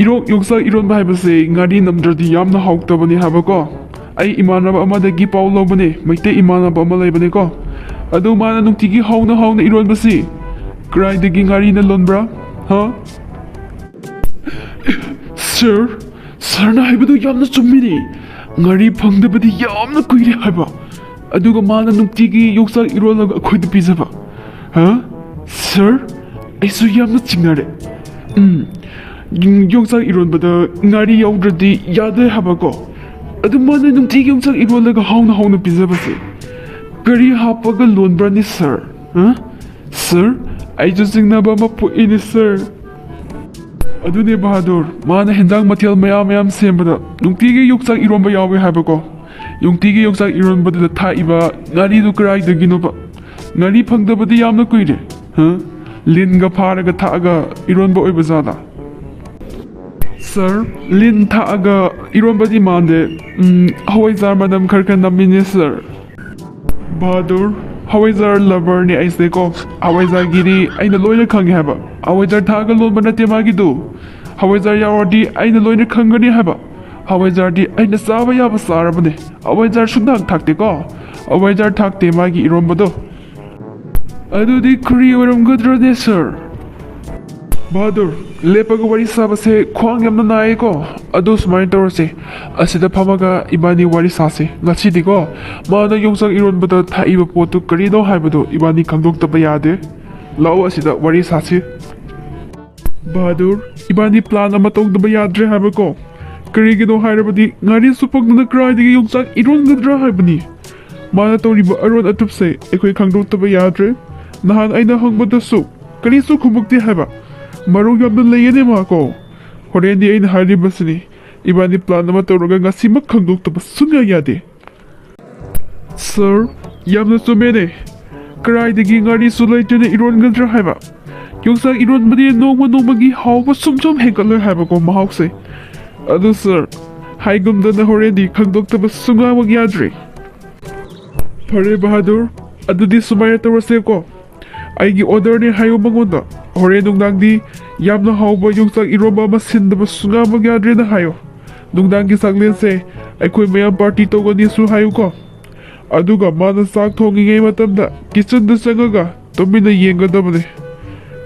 ꯏꯔꯣ-, ꯌꯣꯡꯆꯥꯛ ꯏꯔꯣꯟꯕ ꯍꯥꯏꯕꯁꯦ ꯉꯥꯔꯤ ꯅꯝꯗ꯭ꯔꯗꯤ ꯌꯥꯝꯅ ꯍꯥꯎꯇꯕꯅꯤ ꯍꯥꯏꯕꯀꯣ꯫ ꯑꯩ ꯏꯃꯥꯟꯅꯕ ꯑꯃꯗꯒꯤ ꯄꯥꯎ ꯂꯧꯕꯅꯦ, ꯃꯩꯇꯩ ꯏꯃꯥꯟꯅꯕ ꯑꯃ ꯂꯩꯕꯅꯦꯀꯣ꯫ ꯑꯗꯨ ꯃꯥꯅ ꯅꯨꯡꯇꯤꯒꯤ ꯍꯥꯎꯅ ꯍꯥꯎꯅ ꯏꯔꯣꯟꯕꯁꯤ ꯀꯗꯥꯏꯗꯒꯤ ꯉꯥꯔꯤꯅ ꯂꯣꯟꯕ꯭ꯔꯥ? ꯍꯥ? ꯁꯥꯔ, ꯁꯥꯔꯅ ꯍꯥꯏꯕꯗꯨ ꯌꯥꯝꯅ ꯆꯨꯝꯃꯤꯅꯦ꯫ ꯉꯥꯔꯤ ꯐꯪꯗꯕꯗꯤ ꯌꯥꯝꯅ ꯀꯨꯏꯔꯦ ꯍꯥꯏꯕ꯫ ꯑꯗꯨꯒ ꯃꯥꯅ ꯅꯨꯡꯇꯤꯒꯤ ꯌꯣꯡꯆꯥꯛ ꯏꯔꯣꯜꯂꯒ ꯑꯩꯈꯣꯏꯗ ꯄꯤꯖꯕ꯫ ꯍꯥ? ꯁꯥꯔ, ꯑꯩꯁꯨ ꯌꯥꯝꯅ ꯆꯤꯡꯅꯔꯦ꯫ ꯎꯝ, ꯌꯣꯡꯆꯥꯛ ꯏꯔꯣꯟꯕꯗ ꯉꯥꯔꯤ ꯌꯥꯎꯗ꯭ꯔꯗꯤ ꯌꯥꯗꯦ ꯍꯥꯏꯕꯀꯣ꯫ ꯑꯗꯨ ꯃꯥꯅ ꯅꯨꯡꯇꯤꯒꯤ ꯌꯣꯡꯆꯥꯛ ꯏꯔꯣꯜꯂꯒ ꯍꯥꯎꯅ ꯍꯥꯎꯅ ꯄꯤꯖꯕꯁꯦ ꯀꯔꯤ ꯍꯥꯞꯄꯒ ꯂꯣꯟꯕ꯭ꯔꯅꯤ ꯁꯥꯔ? ꯍꯥ? ꯁꯥꯔ, ꯑꯩꯁꯨ ꯆꯤꯡꯅꯕ ꯑꯃ ꯄꯣꯛꯏꯅꯦ ꯁꯥꯔ꯫ ꯑꯗꯨꯅꯦ ꯕꯍꯥꯗꯨꯔ, ꯃꯥꯅ ꯍꯦꯟꯖꯥꯡ ꯃꯊꯦꯜ ꯃꯌꯥꯝ ꯃꯌꯥꯝ ꯁꯦꯝꯕꯗ ꯅꯨꯡꯇꯤꯒꯤ ꯌꯣꯡꯆꯥꯛ ꯏꯔꯣꯟꯕ ꯌꯥꯎꯋꯦ ꯍꯥꯏꯕꯀꯣ꯫ ꯅꯨꯡꯇꯤꯒꯤ ꯌꯣꯡꯆꯥꯛ ꯏꯔꯣꯟꯕꯗꯨꯗ ꯊꯥꯛꯏꯕ ꯉꯥꯔꯤꯗꯨ ꯀꯗꯥꯏꯗꯒꯤꯅꯣꯕ? ꯉꯥꯔꯤ ꯐꯪꯗꯕꯗꯤ ꯌꯥꯝꯅ ꯀꯨꯏꯔꯦ꯫ ꯍꯥ? ꯂꯤꯟꯒ ꯐꯥꯔꯒ ꯊꯥꯛꯑꯒ ꯏꯔꯣꯟꯕ ꯑꯣꯏꯕ ꯖꯥꯠꯂꯥ? ꯁꯥꯔ, ꯂꯤꯟ ꯊꯥꯛꯑꯒ ꯏꯔꯣꯟꯕꯗꯤ ꯃꯥꯟꯗꯦ꯫ ꯎꯝ, ꯍꯋꯥꯏꯖꯥꯔ ꯃꯅꯝ ꯈꯔ ꯈꯔ ꯅꯝꯃꯤꯅꯦ, ꯁꯥꯔ꯫ ꯕꯍꯥꯗꯨꯔ, ꯍꯋꯥꯏꯖꯥꯔ ꯂꯚꯔꯅꯦ ꯑꯩꯁꯦꯀꯣ꯫ ꯍꯋꯥꯏꯖꯥꯔꯒꯤꯗꯤ ꯑꯩꯅ ꯂꯣꯏꯅ ꯈꯪꯉꯦ ꯍꯥꯏꯕ꯫ ꯍꯋꯥꯏꯖꯥꯔ ꯊꯥꯛꯑꯒ ꯂꯣꯟꯕ ꯅꯠꯇꯦ ꯃꯥꯒꯤꯗꯨ꯫ ꯍꯋꯥꯏꯖꯥꯔ ꯌꯥꯎꯔꯗꯤ ꯑꯩꯅ ꯂꯣꯏꯅ ꯈꯪꯒꯅꯤ ꯍꯥꯏꯕ꯫ ꯍꯋꯥꯏꯖꯥꯔꯗꯤ ꯑꯩꯅ ꯆꯥꯕ ꯌꯥꯕ ꯆꯥꯔꯕꯅꯦ꯫ ꯍꯋꯥꯏꯖꯥꯔ ꯁꯨꯡꯊꯥꯛ ꯊꯥꯛꯇꯦꯀꯣ꯫ ꯍꯋꯥꯏꯖꯥꯔ ꯊꯥꯛꯇꯦ ꯃꯥꯒꯤ ꯏꯔꯣꯟꯕꯗꯣ꯫ ꯑꯗꯨꯗꯤ ꯀꯔꯤ ꯑꯣꯏꯔꯝꯒꯗ꯭ꯔꯅꯦ, ꯁꯥꯔ? ꯕꯍꯥꯗꯨꯔ, ꯂꯦꯞꯄꯒ ꯋꯥꯔꯤ ꯁꯥꯕꯁꯦ ꯈ꯭ꯋꯥꯡ ꯌꯥꯝꯅ ꯅꯥꯏꯌꯦꯀꯣ꯫ ꯑꯗꯨ ꯁꯨꯃꯥꯏꯅ ꯇꯧꯔꯁꯦ, ꯑꯁꯤꯗ ꯐꯝꯃꯒ ꯏꯕꯥꯅꯤ ꯋꯥꯔꯤ ꯁꯥꯁꯦ꯫ ꯉꯁꯤꯗꯤꯀꯣ, ꯃꯥꯅ ꯌꯣꯡꯆꯥꯛ ꯏꯔꯣꯟꯕꯗ ꯊꯥꯛꯏꯕ ꯄꯣꯠꯇꯨ ꯀꯔꯤꯅꯣ ꯍꯥꯏꯕꯗꯨ ꯏꯕꯥꯅꯤ ꯈꯪꯗꯣꯛꯇꯕ ꯌꯥꯗꯦ꯫ ꯂꯥꯛꯑꯣ, ꯑꯁꯤꯗ ꯋꯥꯔꯤ ꯁꯥꯁꯤ꯫ ꯕꯍꯥꯗꯨꯔ, ꯏꯕꯥꯅꯤ ꯄ꯭ꯂꯥꯟ ꯑꯃ ꯇꯧꯗꯕ ꯌꯥꯗ꯭ꯔꯦ ꯍꯥꯏꯕꯀꯣ꯫ ꯀꯔꯤꯒꯤꯅꯣ ꯍꯥꯏꯔꯕꯗꯤ ꯉꯥꯔꯤꯁꯨ ꯐꯪꯗꯅ ꯀꯗꯥꯏꯗꯒꯤ ꯌꯣꯡꯆꯥꯛ ꯏꯔꯣꯟꯒꯗ꯭ꯔꯥ ꯍꯥꯏꯕꯅꯤ꯫ ꯃꯥꯅ ꯇꯧꯔꯤꯕ ꯑꯔꯣꯟ ꯑꯊꯨꯞꯁꯦ ꯑꯩꯈꯣꯏ ꯈꯪꯗꯣꯛꯇꯕ ꯌꯥꯗ꯭ꯔꯦ꯫ ꯅꯍꯥꯟ ꯑꯩꯅ ꯍꯪꯕꯗꯁꯨ ꯀꯔꯤꯁꯨ ꯈꯨꯝꯃꯛꯇꯦ ꯍꯥꯏꯕ꯫ ꯃꯔꯧ ꯌꯥꯝꯅ ꯂꯩꯌꯦꯅꯦ ꯃꯥꯀꯣ꯫ ꯍꯣꯔꯦꯟꯗꯤ ꯑꯩꯅ ꯍꯥꯏꯔꯤꯕꯁꯤꯅꯤ, ꯏꯕꯥꯅꯤ ꯄ꯭ꯂꯥꯟ ꯑꯃ ꯇꯧꯔꯒ ꯉꯁꯤꯃꯛ ꯈꯪꯗꯣꯛꯇꯕ ꯁꯨꯡꯌꯥ ꯌꯥꯗꯦ꯫ ꯁꯥꯔ, ꯌꯥꯝꯅ ꯆꯨꯝꯃꯦꯅꯦ꯫ ꯀꯗꯥꯏꯗꯒꯤ ꯉꯥꯔꯤꯁꯨ ꯂꯩꯇꯅ ꯏꯔꯣꯟꯒꯗ꯭ꯔꯥ ꯍꯥꯏꯕ? ꯌꯣꯡꯆꯥꯛ ꯏꯔꯣꯟꯕꯗꯤ ꯅꯣꯡꯃ ꯅꯣꯡꯃꯒꯤ ꯍꯥꯎꯕ ꯁꯨꯝ ꯁꯨꯝ ꯍꯦꯟꯒꯠꯂꯣꯏ ꯍꯥꯏꯕꯀꯣ ꯃꯍꯥꯎꯁꯦ꯫ ꯑꯗꯨ ꯁꯥꯔ, ꯍꯥꯏꯒꯨꯝꯗꯅ ꯍꯣꯔꯦꯟꯗꯤ ꯈꯪꯗꯣꯛꯇꯕ ꯁꯨꯡꯌꯥꯃꯛ ꯌꯥꯗ꯭ꯔꯦ꯫ ꯐꯔꯦ ꯕꯍꯥꯗꯨꯔ, ꯑꯗꯨꯗꯤ ꯁꯨꯃꯥꯏꯅ ꯇꯧꯔꯁꯦꯀꯣ꯫ ꯑꯩꯒꯤ ꯑꯣꯔꯗꯔꯅꯦ ꯍꯥꯏꯌꯨ ꯃꯉꯣꯟꯗ꯫ ꯍꯣꯔꯦꯟ ꯅꯨꯡꯗꯥꯡꯗꯤ ꯌꯥꯝꯅ ꯍꯥꯎꯕ ꯌꯣꯡꯆꯥꯛ ꯏꯔꯣꯝꯕ ꯑꯃ ꯁꯤꯟꯗꯕ ꯁꯨꯡꯌꯥꯃꯛ ꯌꯥꯗ꯭ꯔꯦꯅ ꯍꯥꯏꯌꯨ꯫ ꯅꯨꯡꯗꯥꯡꯒꯤ ꯆꯥꯛꯂꯦꯟꯁꯦ ꯑꯩꯈꯣꯏ ꯃꯌꯥꯝ ꯄꯥꯔꯇꯤ ꯇꯧꯒꯅꯤꯁꯨ ꯍꯥꯏꯌꯨꯀꯣ꯫ ꯑꯗꯨꯒ ꯃꯥꯅ ꯆꯥꯛ ꯊꯣꯡꯉꯤꯉꯩ ꯃꯇꯝꯗ ꯀꯤꯠꯆꯟꯗ ꯆꯪꯉꯒ ꯇꯨꯃꯤꯟꯅ ꯌꯦꯡꯒꯗꯕꯅꯦ꯫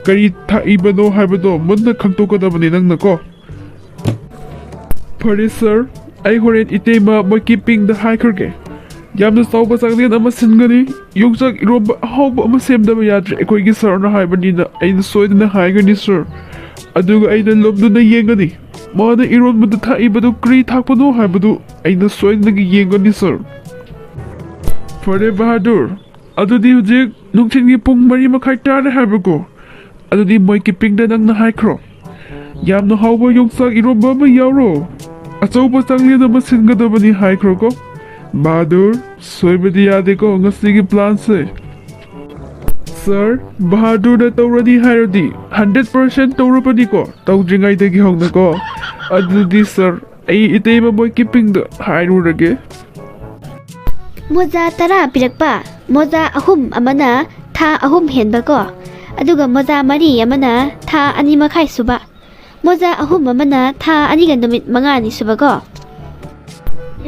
ꯀꯔꯤ ꯊꯥꯛꯏꯕꯅꯣ ꯍꯥꯏꯕꯗꯣ ꯃꯨꯟꯅ ꯈꯪꯗꯣꯛꯀꯗꯕꯅꯤ ꯅꯪꯅꯀꯣ꯫ ꯐꯔꯦ ꯁꯥꯔ, ꯑꯩ ꯍꯣꯔꯦꯟ ꯏꯇꯩꯃ ꯃꯣꯏ ꯀꯤꯄꯤꯡꯗ ꯍꯥꯏꯈ꯭ꯔꯒꯦ꯫ ꯌꯥꯝꯅ ꯆꯥꯎꯕ ꯆꯥꯛꯂꯦꯟ ꯑꯃ ꯁꯤꯟꯒꯅꯤ꯫ ꯌꯣꯡꯆꯥꯛ ꯏꯔꯣꯝꯕ ꯑꯍꯥꯎꯕ ꯑꯃ ꯁꯦꯝꯗꯕ ꯌꯥꯗ꯭ꯔꯦ꯫ ꯑꯩꯈꯣꯏꯒꯤ ꯁꯥꯔꯅ ꯍꯥꯏꯕꯅꯤꯅ ꯑꯩꯅ ꯁꯣꯏꯗꯅ ꯍꯥꯏꯒꯅꯤ ꯁꯥꯔ꯫ ꯑꯗꯨꯒ ꯑꯩꯅ ꯂꯨꯝꯗꯨꯅ ꯌꯦꯡꯒꯅꯤ꯫ ꯃꯥꯅ ꯏꯔꯣꯟꯕꯗ ꯊꯥꯛꯏꯕꯗꯨ ꯀꯔꯤ ꯊꯥꯛꯄꯅꯣ ꯍꯥꯏꯕꯗꯨ ꯑꯩꯅ ꯁꯣꯏꯗꯅ ꯌꯦꯡꯒꯅꯤ ꯁꯥꯔ꯫ ꯐꯔꯦ ꯕꯍꯥꯗꯨꯔ, ꯑꯗꯨꯗꯤ ꯍꯧꯖꯤꯛ ꯅꯨꯡꯊꯤꯜꯒꯤ ꯄꯨꯡ ꯃꯔꯤ ꯃꯈꯥꯏ ꯇꯥꯔꯦ ꯍꯥꯏꯕꯀꯣ꯫ ꯑꯗꯨꯗꯤ ꯃꯣꯏ ꯀꯤꯄꯤꯡꯗ ꯅꯪꯅ ꯍꯥꯏꯈ꯭ꯔꯣ, ꯌꯥꯝꯅ ꯍꯥꯎꯕ ꯌꯣꯡꯆꯥꯛ ꯏꯔꯣꯝꯕ ꯑꯃ ꯌꯥꯎꯔꯣ, ꯑꯆꯧꯕ ꯆꯥꯛꯂꯦꯟ ꯑꯃ ꯁꯤꯟꯒꯗꯕꯅꯤ ꯍꯥꯏꯈ꯭ꯔꯣꯀꯣ꯫ ꯕꯍꯥꯗꯨꯔ, ꯁꯣꯏꯕꯗꯤ ꯌꯥꯗꯦꯀꯣ ꯉꯁꯤꯒꯤ ꯄ꯭ꯂꯥꯟꯁꯦ꯫ ꯁꯥꯔ, ꯕꯍꯥꯗꯨꯔꯅ ꯇꯧꯔꯅꯤ ꯍꯥꯏꯔꯗꯤ ꯍꯟꯗ꯭ꯔꯦꯠ ꯄꯥꯔꯁꯦꯟ ꯇꯧꯔꯕꯅꯤꯀꯣ, ꯇꯧꯗ꯭ꯔꯤꯉꯩꯗꯒꯤ ꯍꯧꯅꯀꯣ꯫ ꯑꯗꯨꯗꯤ ꯁꯥꯔ, ꯑꯩ ꯏꯇꯩꯃ ꯃꯣꯏ ꯀꯤꯄꯤꯡꯗ ꯍꯥꯏꯔꯨꯔꯒꯦ꯫ ꯃꯣꯖꯥ ꯇꯔꯥ ꯄꯤꯔꯛꯄ, ꯃꯣꯖꯥ ꯑꯍꯨꯝ ꯑꯃꯅ ꯊꯥ ꯑꯍꯨꯝ ꯍꯦꯟꯕꯀꯣ, ꯑꯗꯨꯒ ꯃꯣꯖꯥ ꯃꯔꯤ ꯑꯃꯅ ꯊꯥ ꯑꯅꯤ ꯃꯈꯥꯏ ꯁꯨꯕ, ꯃꯣꯖꯥ ꯑꯍꯨꯝ ꯑꯃꯅ ꯊꯥ ꯑꯅꯤꯒ ꯅꯨꯃꯤꯠ ꯃꯉꯥꯅꯤ ꯁꯨꯕꯀꯣ꯫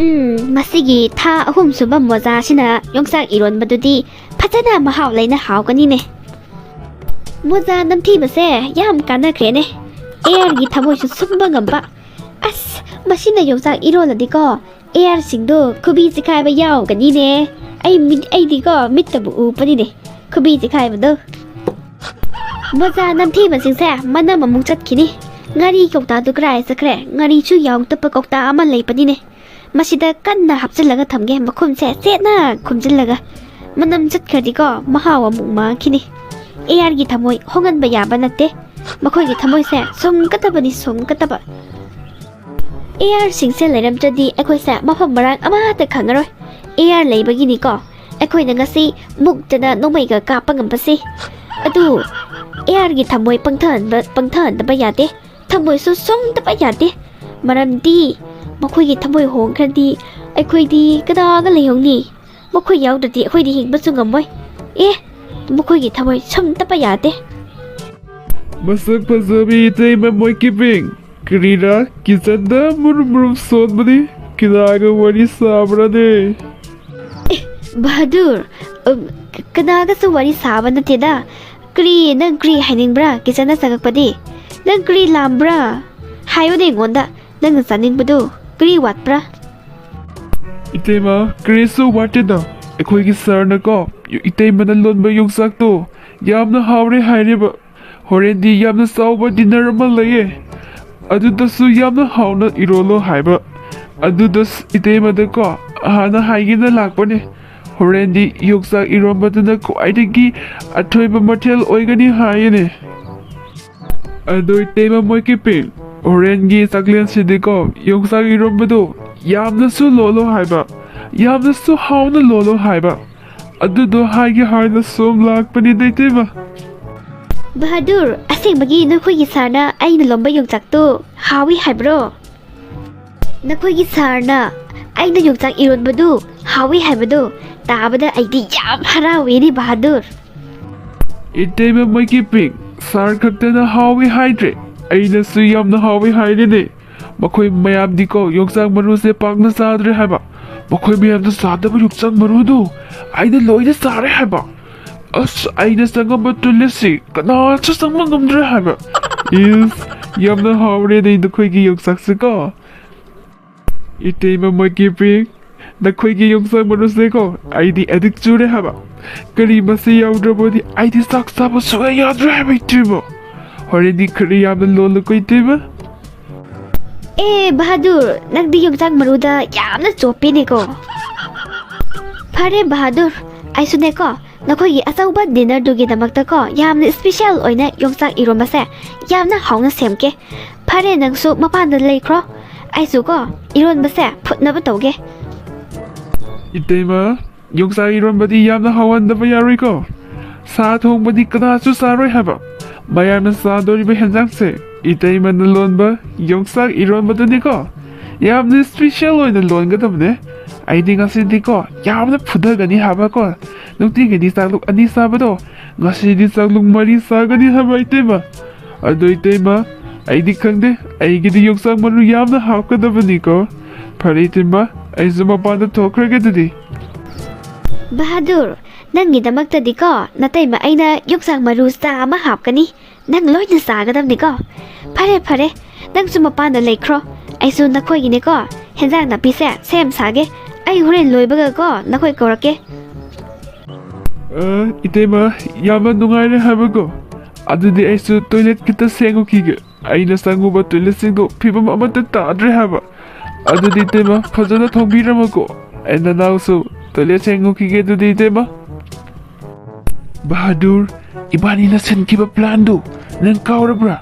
ꯎꯝ, ꯃꯁꯤꯒꯤ ꯊꯥ ꯑꯍꯨꯝ ꯁꯨꯕ ꯃꯣꯖꯥꯁꯤꯅ ꯌꯣꯡꯆꯥꯛ ꯏꯔꯣꯟꯕꯗꯨꯗꯤ ꯐꯖꯅ ꯃꯍꯥꯎ ꯂꯩꯅ ꯍꯥꯎꯒꯅꯤꯅꯦ꯫ ꯃꯣꯖꯥ ꯅꯝꯊꯤꯕꯁꯦ ꯌꯥꯝ ꯀꯥꯟꯅꯈ꯭ꯔꯦꯅꯦ꯫ ꯑꯦ ꯑꯥꯔꯒꯤ ꯊꯃꯣꯏꯁꯨ ꯁꯨꯝꯕ ꯉꯝꯕ꯫ ꯑꯁ, ꯃꯁꯤꯅ ꯌꯣꯡꯆꯥꯛ ꯏꯔꯣꯜꯂꯗꯤꯀꯣ, ꯑꯦ ꯑꯥꯔꯁꯤꯡꯗꯣ ꯈꯨꯕꯤ ꯆꯤꯈꯥꯏꯕ ꯌꯥꯎꯒꯅꯤꯅꯦ꯫ ꯑꯩ ꯃꯤꯠ, ꯑꯩꯗꯤꯀꯣ ꯃꯤꯠꯇꯕꯨ ꯎꯕꯅꯤꯅꯦ ꯈꯨꯕꯤ ꯆꯤꯈꯥꯏꯕꯗꯣ꯫ ꯃꯣꯖꯥ ꯅꯝꯊꯤꯕꯁꯤꯡꯁꯦ ꯃꯅꯝ ꯑꯃꯨꯛ ꯆꯠꯈꯤꯅꯤ꯫ ꯉꯥꯔꯤ ꯀꯧꯇꯥꯗꯨ ꯀꯗꯥꯏ ꯆꯠꯈ꯭ꯔꯦ? ꯉꯥꯔꯤꯁꯨ ꯌꯥꯎꯗꯕ ꯀꯧꯇꯥ ꯑꯃ ꯂꯩꯕꯅꯤꯅꯦ꯫ ꯃꯁꯤꯗ ꯀꯟꯅ ꯍꯥꯞꯆꯤꯜꯂꯒ ꯊꯝꯒꯦ, ꯃꯈꯨꯝꯁꯦ ꯆꯦꯠꯅ ꯈꯨꯝꯖꯤꯜꯂꯒ꯫ ꯃꯅꯝ ꯆꯠꯈ꯭ꯔꯗꯤꯀꯣ ꯃꯍꯥꯎ ꯑꯃꯨꯛ ꯃꯥꯡꯈꯤꯅꯤ꯫ ꯑꯦ ꯑꯥꯔꯒꯤ ꯊꯃꯣꯏ ꯍꯣꯡꯍꯟꯕ ꯌꯥꯕ ꯅꯠꯇꯦ꯫ ꯃꯈꯣꯏꯒꯤ ꯊꯃꯣꯏꯁꯦ ꯁꯨꯝꯒꯗꯕꯅꯤ, ꯁꯨꯝꯒꯗꯕ꯫ ꯑꯦ ꯑꯥꯔꯁꯤꯡꯁꯦ ꯂꯩꯔꯝꯗ꯭ꯔꯗꯤ ꯑꯩꯈꯣꯏꯁꯦ ꯃꯐꯝ ꯃꯔꯥꯡ ꯑꯃꯠꯇ ꯈꯪꯉꯔꯣꯏ꯫ ꯑꯦ ꯑꯥꯔ ꯂꯩꯕꯒꯤꯅꯤꯀꯣ ꯑꯩꯈꯣꯏꯅ ꯉꯁꯤ ꯃꯨꯛꯇꯅ ꯅꯣꯡꯃꯩꯒ ꯀꯥꯞꯄ ꯉꯝꯕꯁꯦ꯫ ꯑꯗꯨ ꯑꯦ ꯑꯥꯔꯒꯤ ꯊꯃꯣꯏ ꯄꯪꯊꯍꯟꯕ, ꯄꯪꯊꯍꯟꯗꯕ ꯌꯥꯗꯦ꯫ ꯊꯃꯣꯏꯁꯨ ꯁꯣꯡꯗꯕ ꯌꯥꯗꯦ꯫ ꯃꯔꯝꯗꯤ ꯃꯈꯣꯏꯒꯤ ꯊꯃꯣꯏ ꯍꯣꯡꯈ꯭ꯔꯗꯤ ꯑꯩꯈꯣꯏꯗꯤ ꯀꯅꯥꯒ ꯂꯩꯍꯧꯅꯤ? ꯃꯈꯣꯏ ꯌꯥꯎꯗ꯭ꯔꯗꯤ ꯑꯩꯈꯣꯏꯗꯤ ꯍꯤꯡꯕꯁꯨ ꯉꯝꯃꯣꯏ꯫ ꯑꯦ, ꯃꯈꯣꯏꯒꯤ ꯊꯃꯣꯏ ꯁꯨꯝꯗꯕ ꯌꯥꯗꯦ꯫ ꯃꯁꯛ ꯐꯖꯕꯤ ꯏꯇꯩꯃ ꯃꯣꯏ ꯀꯤꯄꯤꯡ꯫ ꯀꯔꯤꯔꯥ, ꯀꯤꯆꯟꯗ ꯃꯨꯔꯨꯝ ꯃꯨꯔꯨꯝ ꯁꯣꯟꯕꯅꯤ꯫ ꯀꯅꯥꯒ ꯋꯥꯔꯤ ꯁꯥꯕ꯭ꯔꯥꯅꯦ? ꯑꯦ, ꯕꯍꯥꯗꯨꯔ, ꯎꯝ, ꯀ-, ꯀꯅꯥꯒꯁꯨ ꯋꯥꯔꯤ ꯁꯥꯕ ꯅꯠꯇꯦꯗ꯫ ꯀꯔꯤ, ꯅꯪ ꯀꯔꯤ ꯍꯥꯏꯅꯤꯡꯕ꯭ꯔꯥ ꯀꯤꯆꯟꯗ ꯆꯪꯉꯛꯄꯗꯤ? ꯅꯪ ꯀꯔꯤ ꯂꯥꯝꯕ꯭ꯔꯥ? ꯍꯥꯏꯌꯨꯅꯦ ꯑꯩꯉꯣꯟꯗ, ꯅꯪꯅ ꯆꯥꯅꯤꯡꯕꯗꯨ ꯀꯔꯤ ꯋꯥꯠꯄ꯭ꯔꯥ? ꯏꯇꯩꯃ, ꯀꯔꯤꯁꯨ ꯋꯥꯠꯇꯦꯗ꯫ ꯑꯩꯈꯣꯏꯒꯤ ꯁꯥꯔꯅꯀꯣ, ꯏꯇꯩꯃꯅ ꯂꯣꯟꯕ ꯌꯣꯡꯆꯥꯛꯇꯣ ꯌꯥꯝꯅ ꯍꯥꯎꯔꯦ ꯍꯥꯏꯔꯤꯕ꯫ ꯍꯣꯔꯦꯟꯗꯤ ꯌꯥꯝꯅ ꯆꯥꯎꯕ ꯗꯤꯟꯅꯔ ꯑꯃ ꯂꯩꯌꯦ, ꯑꯗꯨꯗꯁꯨ ꯌꯥꯝꯅ ꯍꯥꯎꯅ ꯏꯔꯣꯜꯂꯣ ꯍꯥꯏꯕ꯫ ꯑꯗꯨꯗ ꯏꯇꯩꯃꯗꯀꯣ ꯍꯥꯟꯅ ꯍꯥꯏꯒꯦꯅ ꯂꯥꯛꯄꯅꯦ꯫ ꯍꯣꯔꯦꯟꯗꯤ ꯌꯣꯡꯆꯥꯛ ꯏꯔꯣꯟꯕꯗꯨꯅ ꯈ꯭ꯋꯥꯏꯗꯒꯤ ꯑꯊꯣꯏꯕ ꯃꯊꯦꯜ ꯑꯣꯏꯒꯅꯤ ꯍꯥꯏꯌꯦꯅꯦ꯫ ꯑꯗꯣ ꯏꯇꯩꯃ ꯃꯣꯏ ꯀꯤꯄꯤꯡ, ꯍꯣꯔꯦꯟꯒꯤ ꯆꯥꯛꯂꯦꯟꯁꯤꯗꯤꯀꯣ ꯌꯣꯡꯆꯥꯛ ꯏꯔꯣꯟꯕꯗꯣ ꯌꯥꯝꯅꯁꯨ ꯂꯣꯜꯂꯣ ꯍꯥꯏꯕ, ꯌꯥꯝꯅꯁꯨ ꯍꯥꯎꯅ ꯂꯣꯜꯂꯣ ꯍꯥꯏꯕ꯫ ꯑꯗꯨꯗꯣ ꯍꯥꯏꯒꯦ ꯍꯥꯏꯅ ꯁꯣꯝ ꯂꯥꯛꯄꯅꯤꯗ, ꯏꯇꯩꯃ꯫ ꯕꯍꯥꯗꯨꯔ, ꯑꯁꯦꯡꯕꯒꯤ ꯅꯈꯣꯏꯒꯤ ꯁꯥꯔꯅ ꯑꯩꯅ ꯂꯣꯟꯕ ꯌꯣꯡꯆꯥꯛꯇꯨ ꯍꯥꯎꯏ ꯍꯥꯏꯕ꯭ꯔꯣ? ꯅꯈꯣꯏꯒꯤ ꯁꯥꯔꯅ ꯑꯩꯅ ꯌꯣꯡꯆꯥꯛ ꯏꯔꯣꯟꯕꯗꯨ ꯍꯥꯎꯏ ꯍꯥꯏꯕꯗꯨ ꯇꯥꯕꯗ ꯑꯩꯗꯤ ꯌꯥꯝ ꯍꯔꯥꯎꯏꯅꯦ, ꯕꯍꯥꯗꯨꯔ꯫ ꯏꯇꯩꯃ ꯃꯩꯀꯤ ꯄꯤꯡ, ꯁꯥꯔ ꯈꯛꯇꯅ ꯍꯥꯎꯏ ꯍꯥꯏꯗ꯭ꯔꯦ, ꯑꯩꯅꯁꯨ ꯌꯥꯝꯅ ꯍꯥꯎꯏ ꯍꯥꯏꯔꯤꯅꯦ꯫ ꯃꯈꯣꯏ ꯃꯌꯥꯝꯗꯤꯀꯣ ꯌꯣꯡꯆꯥꯛ ꯃꯔꯨꯁꯦ ꯄꯥꯛꯅ ꯆꯥꯗ꯭ꯔꯦ ꯍꯥꯏꯕ꯫ ꯃꯈꯣꯏ ꯃꯌꯥꯝꯗ ꯆꯥꯗꯕ ꯌꯣꯡꯆꯥꯛ ꯃꯔꯨꯗꯨ ꯑꯩꯅ ꯂꯣꯏꯅ ꯆꯥꯔꯦ ꯍꯥꯏꯕ꯫ ꯑꯁ, ꯑꯩꯅ ꯆꯪꯉꯝꯕ ꯇꯣꯏꯂꯦꯠꯁꯤ ꯀꯅꯥꯁꯨ ꯆꯪꯕ ꯉꯝꯗ꯭ꯔꯦ ꯍꯥꯏꯕ꯫ ꯏꯁ, ꯌꯥꯝꯅ ꯍꯥꯎꯔꯦꯅꯦ ꯅꯈꯣꯏꯒꯤ ꯌꯣꯡꯆꯥꯛꯁꯤꯀꯣ꯫ ꯏꯇꯩꯃ ꯃꯣꯏꯒꯤ ꯄꯤꯡ, ꯅꯈꯣꯏꯒꯤ ꯌꯣꯡꯆꯥꯛ ꯃꯔꯨꯁꯦꯀꯣ, ꯑꯩꯗꯤ ꯑꯦꯗꯤꯛ ꯆꯨꯔꯦ ꯍꯥꯏꯕ꯫ ꯀꯔꯤ ꯃꯁꯤ ꯌꯥꯎꯗ꯭ꯔꯕꯗꯤ ꯑꯩꯗꯤ ꯆꯥꯛ ꯆꯥꯕ ꯁꯨꯡꯌꯥ ꯌꯥꯗ꯭ꯔꯦ ꯍꯥꯏꯕ, ꯏꯇꯩꯃ꯫ ꯍꯣꯔꯦꯟꯗꯤ ꯈꯔ ꯌꯥꯝꯅ ꯂꯣꯜꯂꯨꯀꯣ, ꯏꯇꯩꯃ꯫ ꯑꯦ ꯕꯍꯥꯗꯨꯔ, ꯅꯪꯗꯤ ꯌꯣꯡꯆꯥꯛ ꯃꯔꯨꯗ ꯌꯥꯝꯅ ꯆꯣꯞꯄꯤꯅꯦꯀꯣ꯫ ꯐꯔꯦ ꯕꯍꯥꯗꯨꯔ, ꯑꯩꯁꯨꯅꯦꯀꯣ, ꯅꯈꯣꯏꯒꯤ ꯑꯆꯧꯕ ꯗꯤꯅꯔꯗꯨꯒꯤꯗꯃꯛꯇꯀꯣ ꯌꯥꯝꯅ ꯏꯁꯄꯤꯁꯦꯜ ꯑꯣꯏꯅ ꯌꯣꯡꯆꯥꯛ ꯏꯔꯣꯝꯕꯁꯦ ꯌꯥꯝꯅ ꯍꯥꯎꯅ ꯁꯦꯝꯒꯦ꯫ ꯐꯔꯦ, ꯅꯪꯁꯨ ꯃꯄꯥꯟꯗ ꯂꯩꯈ꯭ꯔꯣ, ꯑꯩꯁꯨꯀꯣ ꯏꯔꯣꯟꯕꯁꯦ ꯐꯨꯠꯅꯕ ꯇꯧꯒꯦ꯫ ꯏꯇꯩꯃ, ꯌꯣꯡꯆꯥꯛ ꯏꯔꯣꯟꯕꯗꯤ ꯌꯥꯝꯅ ꯍꯥꯎꯍꯟꯗꯕ ꯌꯥꯔꯣꯏꯀꯣ꯫ ꯁꯥ ꯊꯣꯡꯕꯗꯤ ꯀꯅꯥꯁꯨ ꯆꯥꯔꯣꯏ ꯍꯥꯏꯕ꯫ ꯃꯌꯥꯝꯅ ꯆꯥꯗꯣꯔꯤꯕ ꯍꯦꯟꯖꯥꯡꯁꯦ ꯏꯇꯩꯃꯅ ꯂꯣꯟꯕ ꯌꯣꯡꯆꯥꯛ ꯏꯔꯣꯟꯕꯗꯨꯅꯤꯀꯣ꯫ ꯌꯥꯝꯅ ꯏꯁꯄꯤꯁꯦꯜ ꯑꯣꯏꯅ ꯂꯣꯟꯒꯗꯕꯅꯦ꯫ ꯑꯩꯗꯤ ꯉꯁꯤꯗꯤꯀꯣ ꯌꯥꯝꯅ ꯐꯨꯊꯒꯅꯤ ꯍꯥꯏꯕꯀꯣ꯫ ꯅꯨꯡꯇꯤꯒꯤꯗꯤ ꯆꯥꯛꯂꯨꯛ ꯑꯅꯤ ꯆꯥꯕꯗꯣ, ꯉꯁꯤꯗꯤ ꯆꯥꯛꯂꯨꯛ ꯃꯔꯤ ꯆꯥꯒꯅꯤ ꯍꯥꯏꯕ, ꯏꯇꯩꯃ꯫ ꯑꯗꯣ ꯏꯇꯩꯃ, ꯑꯩꯗꯤ ꯈꯪꯗꯦ, ꯑꯩꯒꯤꯗꯤ ꯌꯣꯡꯆꯥꯛ ꯃꯔꯨ ꯌꯥꯝꯅ ꯍꯥꯞꯀꯗꯕꯅꯤꯀꯣ꯫ ꯐꯔꯦ ꯏꯇꯩꯃ, ꯑꯩꯁꯨ ꯃꯄꯥꯟꯗ ꯊꯣꯛꯈ꯭ꯔꯒꯦ ꯑꯗꯨꯗꯤ꯫ ꯕꯍꯥꯗꯨꯔ, ꯅꯪꯒꯤꯗꯃꯛꯇꯗꯤꯀꯣ ꯅꯇꯩꯃ ꯑꯩꯅ ꯌꯣꯡꯆꯥꯛ ꯃꯔꯨ ꯆꯥ ꯑꯃ ꯍꯥꯞꯀꯅꯤ꯫ ꯅꯪ ꯂꯣꯏꯅ ꯆꯥꯒꯗꯕꯅꯤꯀꯣ꯫ ꯐꯔꯦ ꯐꯔꯦ, ꯅꯪꯁꯨ ꯃꯄꯥꯟꯗ ꯂꯩꯈ꯭ꯔꯣ꯫ ꯑꯩꯁꯨ ꯅꯈꯣꯏꯒꯤꯅꯦꯀꯣ ꯍꯦꯟꯖꯥꯡ ꯅꯥꯄꯤꯁꯦ ꯁꯦꯝ ꯁꯥꯒꯦ꯫ ꯑꯩ ꯍꯣꯔꯦꯟ ꯂꯣꯏꯕꯒꯀꯣ ꯅꯈꯣꯏ ꯀꯧꯔꯛꯀꯦ꯫ ꯑ, ꯏꯇꯩꯃ, ꯌꯥꯝꯅ ꯅꯨꯡꯉꯥꯏꯔꯦ ꯍꯥꯏꯕꯀꯣ꯫ ꯑꯗꯨꯗꯤ ꯑꯩꯁꯨ ꯇꯣꯏꯂꯦꯠ ꯈꯤꯇ ꯁꯦꯡꯉꯨꯈꯤꯒꯦ꯫ ꯑꯩꯅ ꯆꯪꯉꯨꯕ ꯇꯣꯏꯂꯦꯠꯁꯤꯡꯗꯣ ꯐꯤꯕꯝ ꯑꯃꯠꯇ ꯇꯥꯗ꯭ꯔꯦ ꯍꯥꯏꯕ꯫ ꯑꯗꯨꯗꯤ ꯏꯇꯩꯃ, ꯐꯖꯅ ꯊꯣꯡꯕꯤꯔꯝꯃꯨꯀꯣ꯫ ꯑꯩ ꯅꯅꯥꯎꯁꯨ ꯇꯣꯏꯂꯦꯠ ꯁꯦꯡꯉꯨꯈꯤꯒꯦ ꯑꯗꯨꯗꯤ, ꯏꯇꯩꯃ꯫ ꯕꯍꯥꯗꯨꯔ, ꯏꯕꯥꯅꯤꯅ ꯁꯤꯟꯈꯤꯕ ꯄ꯭ꯂꯥꯟꯗꯨ ꯅꯪ ꯀꯥꯎꯔꯕ꯭ꯔꯥ?